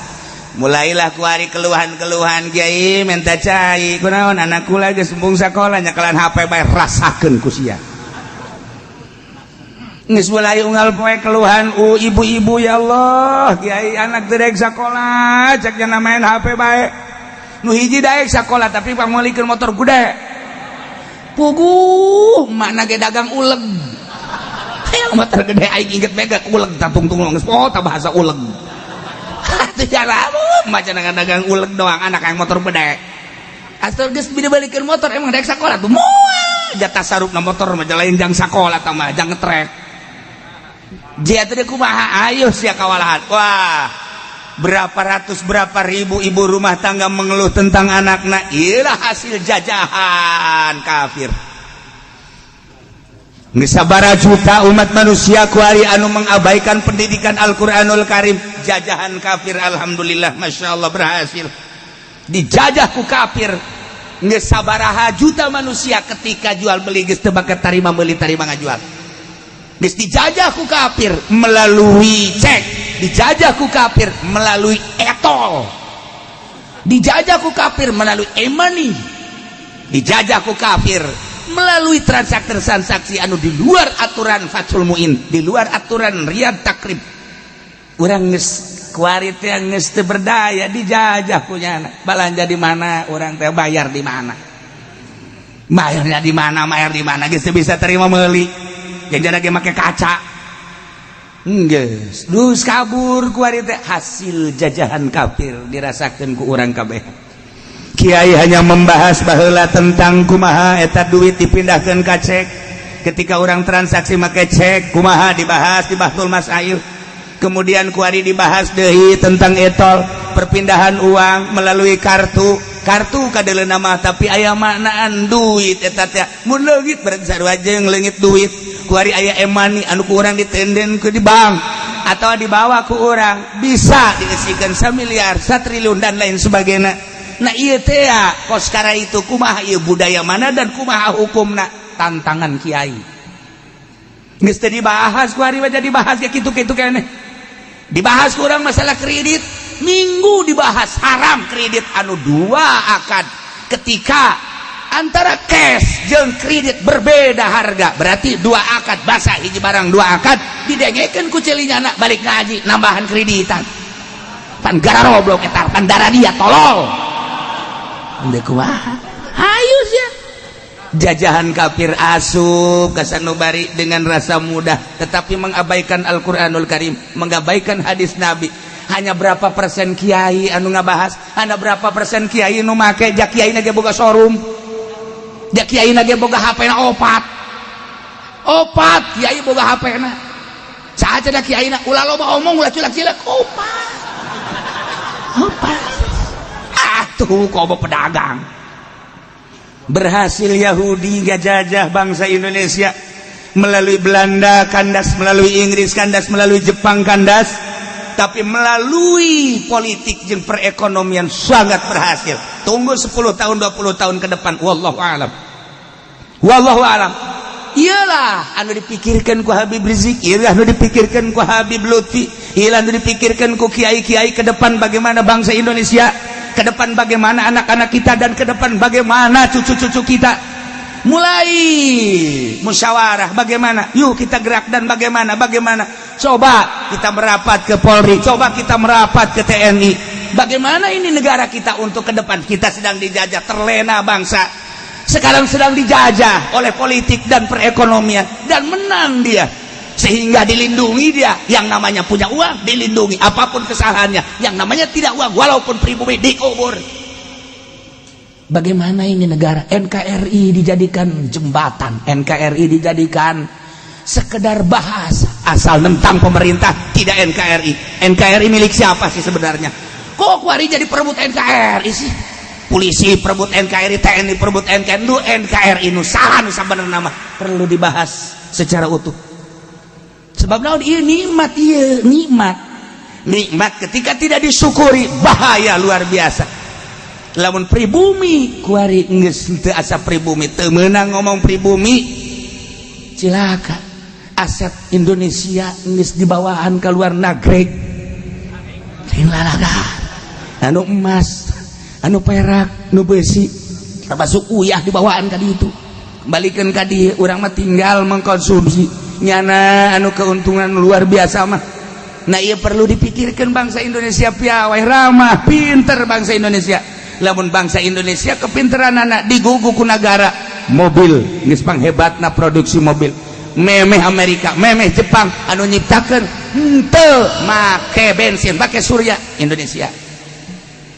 mulailah kuari keluhan-keluhan. Kiai, minta cai. Kunaon? Anakku lagi sembung sekolah, nyekelan HP bae, rasakeun ku sia. Geus mulai unggal poe keluhan ibu-ibu, ya Allah Kiai, anak teu daek sakola, cek main HP bae. Nu hiji daek sakola, tapi pangmeulikeun motor gede. Puguh makna ge dagang uleg. Hayang motor gede, aing inget mega uleg tatungtung geus oh ta bahasa uleg. Atuh cara maca dagang uleg doang, anak yang motor gede. Asal geus dibalikeun motor, emang daek sakola tuh moal. Jatah sarupna motor mah lain jang sakola tah mah, jang ngetrek. Jia teh kumaha? Ayo sia kawalahan. Wah, berapa ratus, berapa ribu ibu rumah tangga mengeluh tentang anakna. Iyalah hasil jajahan kafir. Sabara juta umat manusia kuari anu mengabaikan pendidikan Al-Qur'anul Karim, jajahan kafir. Alhamdulillah, Masya Allah, berhasil dijajah ku kafir. Geus sabaraha juta manusia ketika jual beli geus teu bakat tarima meuli, tarima ngajual. Geus dijajah ku kafir melalui cek, dijajah ku kafir melalui e-tol, dijajah ku kafir melalui e-money, dijajah ku kafir melalui transaksi-transaksi anu di luar aturan Fathul Muin, di luar aturan Riyad Takrib. Urang geus kuari teh geus teu berdaya, dijajah punya anak. Balanja di mana urang teh, bayar di mana, bayarnya di mana, bayar di mana, geus teu bisa terima meuli. Jangan lagi make kaca. Geus, dus kabur kuari teh, hasil jajahan kafir dirasakeun ku urang kabeh. Kiai hanya membahas baheula tentang kumaha eta duit dipindahkan ka cek, ketika orang transaksi make cek kumaha, dibahas di Bahtsul Masail. Kemudian kuari dibahas deui tentang e-tol, perpindahan uang melalui kartu. Kartu kadeuleuna nama, tapi aya maknaan duit eta teh mun leungit berarti sarua jeung leungit duit. Kuari aya e-money anu ku urang ditenden ke di bank atau dibawa ku urang, bisa diisikan 1 miliar, 1 triliun, dan lain sebagainya. Nah, iya teh kos kara itu kumaha ieu, budaya mana dan kumaha hukumna? Tantangan kiai geus teu dibahas ku hari mah, jadi dibahas ya kitu-kitu keneh. Dibahas kurang masalah kredit, minggu dibahas haram kredit anu dua akad. Ketika antara cash jeung kredit berbeda harga, berarti dua akad, basa hiji barang dua akad. Didengekeun ku celinya, anak balik ngaji nambahan kreditan. Pan gararoblok eta, pan darah dia tolol. Ndek kumaha? Hayu sia. Jajahan kafir asup ka sanubari dengan rasa mudah, tetapi mengabaikan Al-Qur'anul Karim, mengabaikan hadis Nabi. Hanya berapa persen kiai anu ngabahas, hanya berapa persen kiai nu make. Jak kiai ge boga showroom, jak kiai ge boga HP na opat opat. Kiai boga HP na saha cenah kiai na? Ulah loba omong, ulah cilak-cilak, opat opat. Ah, tuh komo pedagang. Berhasil Yahudi gajajah bangsa Indonesia melalui Belanda kandas, melalui Inggris kandas, melalui Jepang kandas, tapi melalui politik jeung perekonomian sangat berhasil. Tunggu 10 tahun, 20 tahun ke depan, wallahu alam, wallahu alam. Iyalah anu dipikirkan ku Habib Rizieq, iyalah anu dipikirkan ku Habib Lutfi, iyalah anu dipikirkan ku kiai-kiai ke depan, bagaimana bangsa Indonesia ke depan, bagaimana anak-anak kita, dan ke depan bagaimana cucu-cucu kita. Mulai musyawarah, bagaimana yuk kita gerak dan bagaimana bagaimana. Coba kita merapat ke Polri, coba kita merapat ke TNI, bagaimana ini negara kita untuk ke depan. Kita sedang dijajah, terlena. Bangsa sekarang sedang dijajah oleh politik dan perekonomian dan menang dia, sehingga dilindungi dia. Yang namanya punya uang dilindungi apapun kesalahannya, yang namanya tidak uang walaupun pribumi dikubur. Bagaimana ini negara? NKRI dijadikan jembatan, NKRI dijadikan sekedar bahasa. Asal nentang pemerintah tidak NKRI. NKRI milik siapa sih sebenarnya? Kok kuari jadi perebut NKRI sih? Polisi perebut NKRI, TNI perebut NKRI. Nu NKRI nu saha nu sabenerna mah perlu dibahas secara utuh. Sebab naon? Ieu nikmat, ieu nikmat. Nikmat ketika tidak disyukuri bahaya luar biasa. Lamun pribumi kuari geus teu asa pribumi, teu meunang ngomong pribumi, Cilaka. Aset Indonesia geus dibawaan ke luar negeri, lain lalaga. Anu emas, anu perak, nu besi, termasuk uyah dibawaan ka ditu, balikan ka dieu. Urang mah tinggal mengkonsumsi nyana anu keuntungan luar biasa mah. Nah, ieu perlu dipikirkan. Bangsa Indonesia piawai, ramah, pinter bangsa Indonesia. Lamun bangsa Indonesia kepinteran anak digugu ku negara mobil, geus panghebatna produksi mobil, memeh Amerika, memeh Jepang. Anu nyiptakeun henteu make bensin, make surya, Indonesia.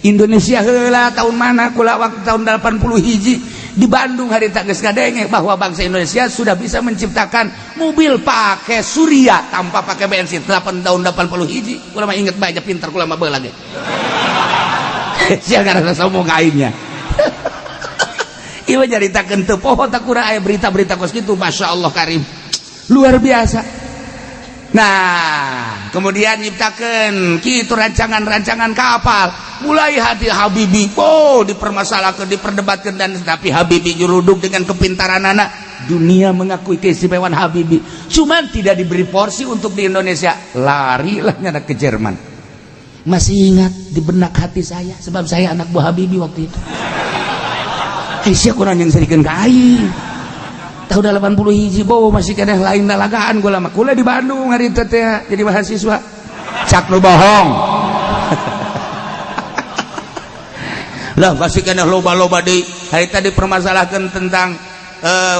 Indonesia heula tahun mana? Kula waktu tahun 80 hiji di Bandung hari tak geus ngadenge bahwa bangsa Indonesia sudah bisa menciptakan mobil pakai surya tanpa pakai bensin. 8 tahun 80 hiji kula mah inget bae, pinter kula mah baheula ge. Sia ngarasa sombong aingnya. Ieu nyaritakeun teu poho tak kurang aya berita-berita kos kitu. Masya Allah karim, luar biasa. Nah, kemudian nyiptakan gitu rancangan-rancangan kapal. Mulai hati Habibie, oh, dipermasalahkan, diperdebatkan, dan tapi Habibie juruduk dengan kepintaran anak. Dunia mengakui keistimewaan Habibie, cuman tidak diberi porsi untuk di Indonesia. Larilah nyana ke Jerman. Masih ingat di benak hati saya, sebab saya anak buah Habibie waktu itu. Eh, sia kurang yang serikeun ka aing. Tahun 80 hiji bawa masih keneh lain lalagaan gua lama. Kula di Bandung hari itu teh jadi mahasiswa. Cak nu bohong. Lah, pasti keneh loba-loba deui. Hari tadi permasalahkan tentang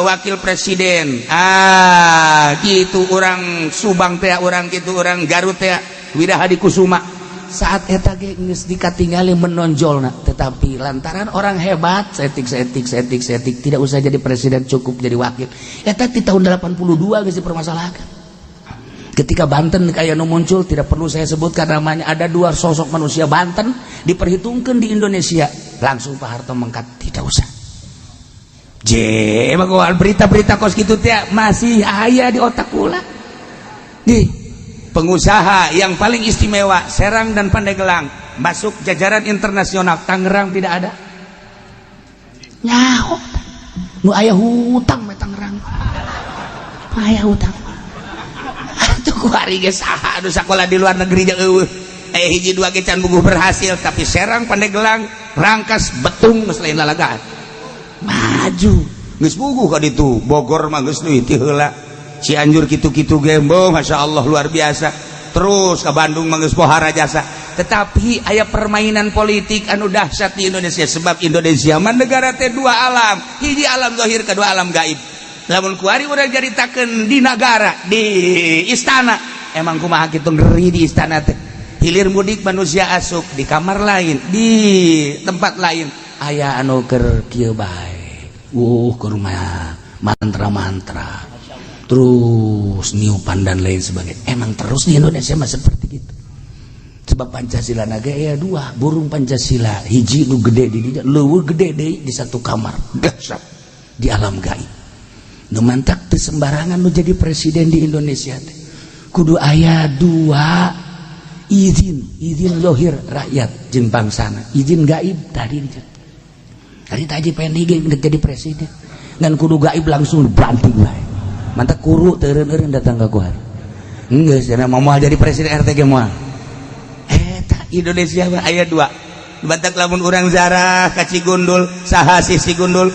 wakil presiden. Ah, gitu orang Subang teh, orang gitu orang Garut teh, Wirahadi Kusuma. Saat eta ge geus dikatingali menonjolna, tetapi lantaran orang hebat setik setik setik setik, tidak usah jadi presiden, cukup jadi wakil. Eta di tahun 82 geus dipermasalahkan. Ketika Banten kayak nu muncul, tidak perlu saya sebutkan namanya, ada dua sosok manusia Banten diperhitungkan di Indonesia, langsung Pak Harto mengkat, tidak usah. J, berita-berita kos gitu teh masih aya di otak kula. Nih, pengusaha yang paling istimewa Serang dan Pandeglang masuk jajaran internasional, Tangerang tidak ada. Nyaho nu aya hutang we Tangerang, aya hutang. Atuh kuari ge saha anu sakola di luar negeri jeung eueuh, eh, hiji dua ge can buguh berhasil, tapi Serang, Pandeglang, Rangkas Betung geus lain lalagaan, maju geus buguh ka ditu. Bogor mah geus deui ti heula. Cianjur kitu-kitu gembo, Masya Allah, luar biasa. Terus ke Bandung mah geus pohara jasa. Tetapi aya permainan politik anu dahsyat di Indonesia, sebab Indonesia mah negara teh dua alam, hiji alam zahir, kedua alam gaib. Lamun kuari urang caritakeun di negara, di istana, emang kumaha kitu ngeri di istana teh. Hilir mudik manusia asup di kamar lain, di tempat lain aya anu keur kieu bae, ke rumah mantra-mantra terus, niupan dan lain sebagainya. Emang terus di Indonesia mah seperti itu, sebab Pancasila naga ya dua burung Pancasila, hiji nu gede di dinya, leuweuh gede deui di satu kamar. Dahsyat di alam gaib. Nu mantak teu sembarangan nu jadi presiden di Indonesia teh kudu aya dua izin, izin lohir rakyat jeung bangsana, izin gaib. Tadi tadi tadi pengen jadi presiden ngan kudu gaib, langsung banting bae. Mantak kuru teu eureun datang ka kuari. Geus cenah, mau jadi presiden RT ge moal. Eta Indonesia mah aya dua. Batak lamun urang zarah ka Cigundul, saha sih Cigundul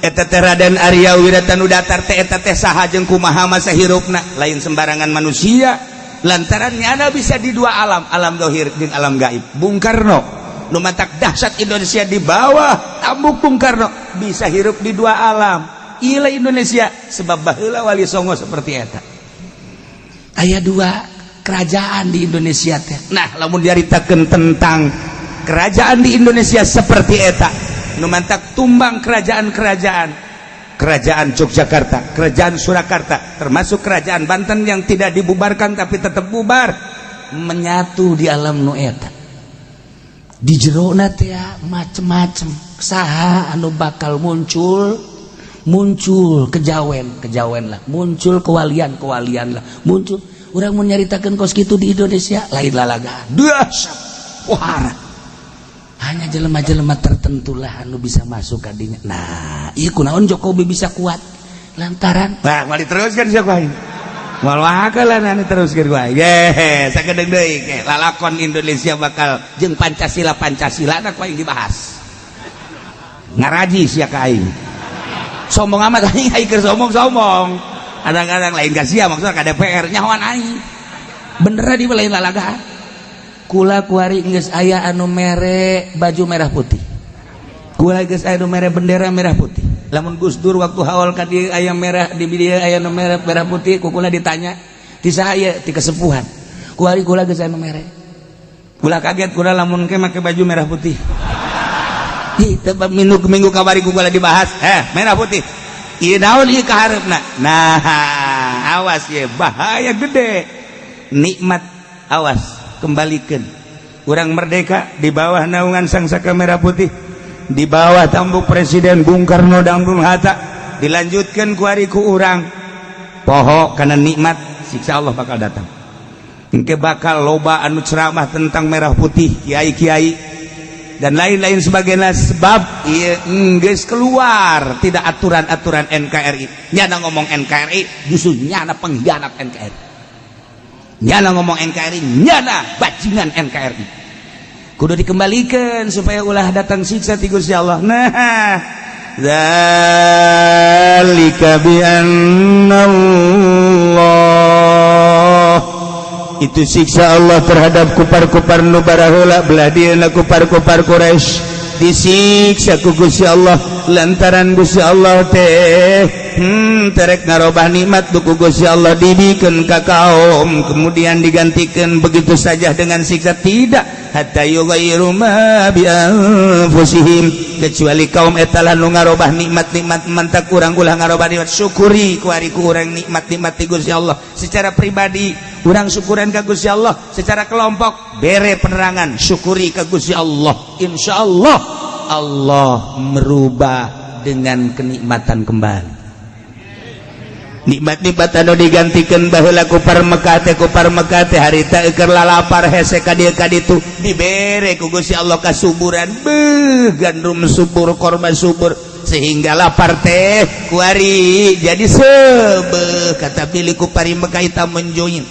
eta teh? Raden Arya Wiratanudatar teh, eta teh saha jeung kumaha masa hirupna? Lain sembarangan manusia, lantaran nyana bisa di dua alam, alam dohir jeung alam gaib. Bung Karno nu matak dahsyat Indonesia di bawah tambuk Bung Karno bisa hirup di dua alam. Ila Indonesia, sebab baheula Wali Songo seperti eta, aya dua kerajaan di Indonesia teh. Nah, lamun diaritakeun tentang kerajaan di Indonesia seperti eta, nu mantak tumbang kerajaan-kerajaan, kerajaan Yogyakarta, kerajaan Surakarta, termasuk kerajaan Banten yang tidak dibubarkan tapi tetap bubar, Menyatu di alam nu eta di jerona teh macem-macem. Saha anu bakal muncul, muncul kejawen kejawen lah, muncul kewalian kewalian lah muncul. Urang mau nyaritakan kos gitu di Indonesia lain lalaga, dahsyat, wah. Hanya jelema-jelema tertentu lah anu bisa masuk kadinya. Nah, iya, kunaon Jokowi bisa kuat? Lantaran Nah, mau diteruskan siapa ini? Moal wakalan anu teruskeun gua. Ye, sakedeung deui ke lalakon Indonesia bakal jeung Pancasila. Pancasila na ku aing dibahas. Ngaraji sia ka aing. Sombong amat aing, aing keur sombong-sombong. Kadang-kadang lain ka sia, maksudna ka DPR nyahoan aing. Bener di lain lalaga. Kula kuari geus aya anu mere baju merah putih. Kula geus aya anu mere bendera merah putih. Lamun Gus Dur waktu haul ka dieu aya merah di dieu, aya nu merah merah putih, ku kula ditanya, "Ti saha ieu?" "Ti kesepuhan." Kuari kula geus aya nu mere. Kula kaget kula lamun ke make baju merah putih. Ih, teu minggu minggu kabari ku kula dibahas. Eh, merah putih. Ieu naon ieu kahareupna? Nah, awas ye, bahaya gede. Nikmat awas, kembalikan. Urang merdeka di bawah naungan Sang Saka Merah Putih, di bawah tambuk Presiden Bung Karno dan Bung Hatta, dilanjutkan kuari ku urang poho karena nikmat, siksa Allah bakal datang. Engke bakal loba anu ceramah tentang merah putih, kiai-kiai dan lain-lain sebagainya, sebab ieu enggeus keluar tidak aturan-aturan NKRI. Nyana ngomong NKRI justru nyana pengkhianat NKRI. Nyana ngomong NKRI, nyana bajingan NKRI. Kudu dikembalikan supaya ulah datang siksa ti Gusti Allah. Nah, dzalika bi Allah, itu siksa Allah terhadap kupar-kupar nu baraheula, belah dieuna kupar-kupar Quraisy disiksa ku Gusti Allah lantaran Gusti Allah teh terek ngarobah nikmat ku Gusti Allah dibikeun ka kaum, kemudian digantikan begitu saja dengan siksa. Tidak hatta yughayyiru ma bi anfusihim, kecuali kaum eta lah nu ngarobah nikmat-nikmat. Mantak urang ulah ngarobah nikmat, syukuri kuari ku urang nikmat-nikmat ti Gusti Allah. Secara pribadi urang syukuran ka Gusti Allah, secara kelompok bere penerangan, syukuri ka Gusti Allah, insyaallah Allah merubah dengan kenikmatan kembali nikmat-nikmat anu digantikan baheula kupar Mekah teh. Kupar Mekah teh harita keur lalapar hese ka dieu ka ditu, dibere ku Gusti Allah kasuburan, beuh, gandum subur, korma subur, sehingga lapar teh kuari jadi sebeh. Kata pilih kupari Mekah ita menjoin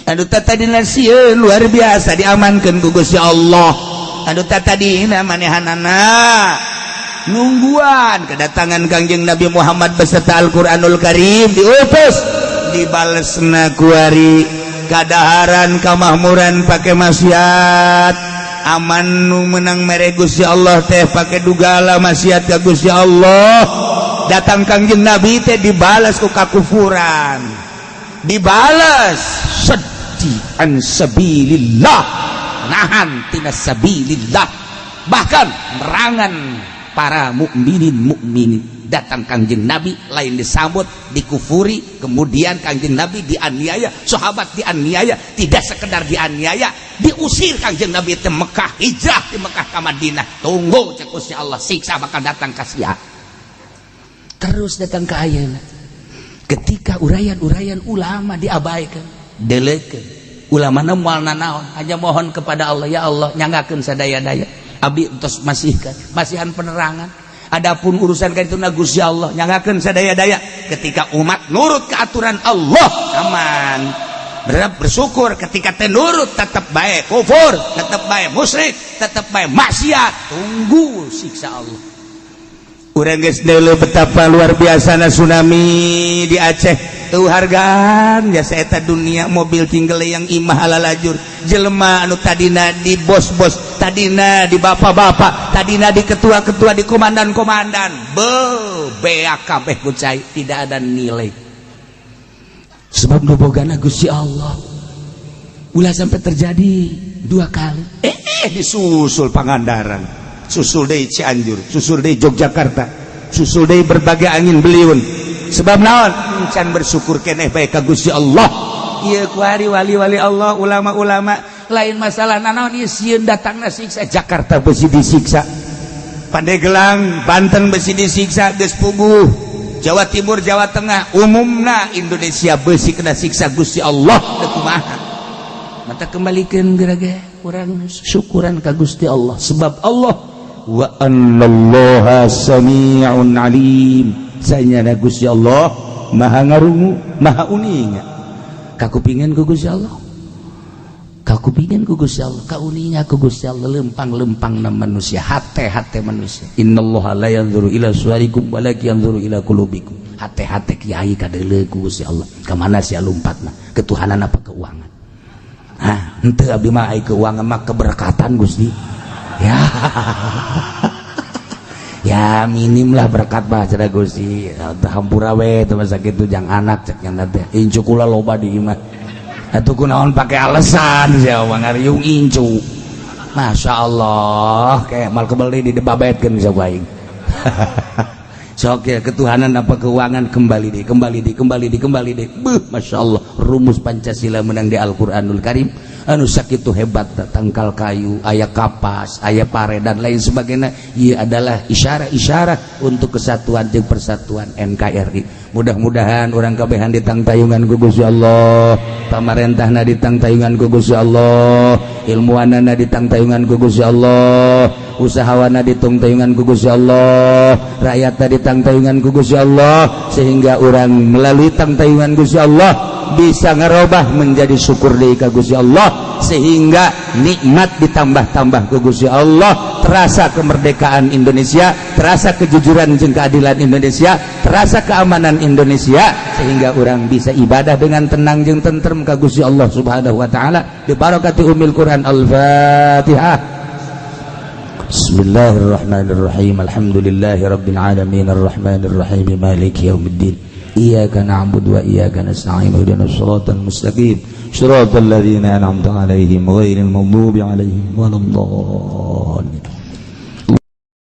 anu tadina sieun luar biasa, diamankeun ku Gusti Allah. Anu tadina manehanana nungguan kedatangan Kangjeng Nabi Muhammad beserta Al-Qur'anul Karim diutus, dibalesna kuari. Kadaharan kamahmuran pakai maksiat, aman nu menang mere Gusti Allah teh pakai dugala maksiat ka Gusti Allah. Datang Kangjeng Nabi teh dibalas ku kakufuran, dibalas sedih an sabilillah, nahan tina sabilillah, bahkan merangan para mukminin mukminin. Datang Kangjeng Nabi lain disambut, dikufuri. Kemudian Kangjeng Nabi dianiaya, sahabat dianiaya. Tidak sekedar dianiaya, diusir Kangjeng Nabi ke Mekah, hijrah di Mekah ke Madinah. Tunggu, cek Gusti Allah, siksa bakal datang ka sia. Terus datang ke ayeuna, ketika uraian-uraian ulama diabaikan, delekeun ulama moal nanaon, hanya mohon kepada Allah, "Ya Allah, nyanggakeun sadaya-daya abdi entos masihkan masihan penerangan. Adapun urusan ka itu Gusti Allah nyanggakeun sadaya-daya." Ketika umat nurut ke aturan Allah, aman. Bersyukur. Ketika teu nurut, tetap baik kufur, tetap baik musyrik, tetap baik maksiat, tunggu siksa Allah. Urang geus deuleu betapa luar biasa tsunami di Aceh tuh. Hargaan jasa eta dunia, mobil tinggal yang imah ala lajur, jelema anu tadina di bos-bos, tadina di bapak-bapak, tadina di ketua-ketua, di komandan-komandan, be beak kabeh ku cai, tidak ada nilai. Sebab nu bogana Gusti Allah. Ulah sampai terjadi dua kali. Disusul Pangandaran, susul deui Cianjur, susul deui Yogyakarta, susul deui berbagai angin beliun. Sebab naon? Can bersyukur keneh bae ka Gusti Allah. Ieu kuari wali-wali Allah, ulama-ulama, lain masalah nanaon ieu, sieun datangna siksa. Jakarta besi disiksa, Pandeglang, Banten besi disiksa, geus puguh Jawa Timur, Jawa Tengah, umumna Indonesia besi kena siksa Gusti Allah. Teu kumaha mata kembalikan gerage kurang syukuran ka Gusti Allah, sebab Allah wa annallaha sami'un alim. Sanyana Gusti Allah maha ngarungu, maha uninga. Kakupingan ku Gusti Allah, kakupingan ku Gusti Allah, kauninga ku Gusti Allah lempang-lempang na manusia, hate-hate manusia. Innallaha la yanzuru ila suwarikum walakin yanzuru ila qulubikum. Hate-hate kiai kadeuleu ku Gusti Allah. Kamana sia lumpatna? Ketuhanan apa keuangan? Hah, henteu, abdi mah ai keuangan mah keberkatan Gusti. Ya. Ya minim lah berkat mah cenah Gusti. Hampura we teu masa kitu jang anak cek yang teh. Incu kula loba di imah. Atuh kunaon pake alasan sia ngariung incu. Masya Allah, kayak mal kebeli di debabetkeun bisa ku aing. Sok ya, ketuhanan apa keuangan? Kembali deh, kembali deh, kembali deh, kembali deh. Beuh, Masya Allah, rumus Pancasila menang di Al-Quranul Karim anu sakitu hebat. Tangkal kayu aya, kapas aya, pare dan lain sebagainya. Ia adalah isyarat-isyarat untuk kesatuan dan persatuan NKRI. Mudah-mudahan urang kabehan ditangtayungan ku Gusti Allah, pamarentahna ditangtayungan ku Gusti Allah, ilmuwanana ditangtayungan ku Gusti Allah, usahawana ditangtayungan ku Gusti Allah, rakyatna ditangtayungan ku Gusti Allah, sehingga urang melalui tangtayungan Gusti Allah bisa ngerubah menjadi syukur deui ka Gusti Allah, sehingga nikmat ditambah-tambah ke Gusti Allah. Terasa kemerdekaan Indonesia, terasa kejujuran jeung keadilan Indonesia, terasa keamanan Indonesia, sehingga orang bisa ibadah dengan tenang jeung tentrem ka Gusti Allah Subhanahu wa taala. Bi barakati umil Quran. Al-Fatihah. Bismillahirrahmanirrahim. Alhamdulillahi rabbil alamin arrahmanir rahim maliki yaumiddin. Iyyaka na'budu wa iyyaka nasta'in. Ihdinas siratal mustaqim. Siratal ladzina an'amta 'alaihim ghairil maghdubi 'alaihim waladdallin.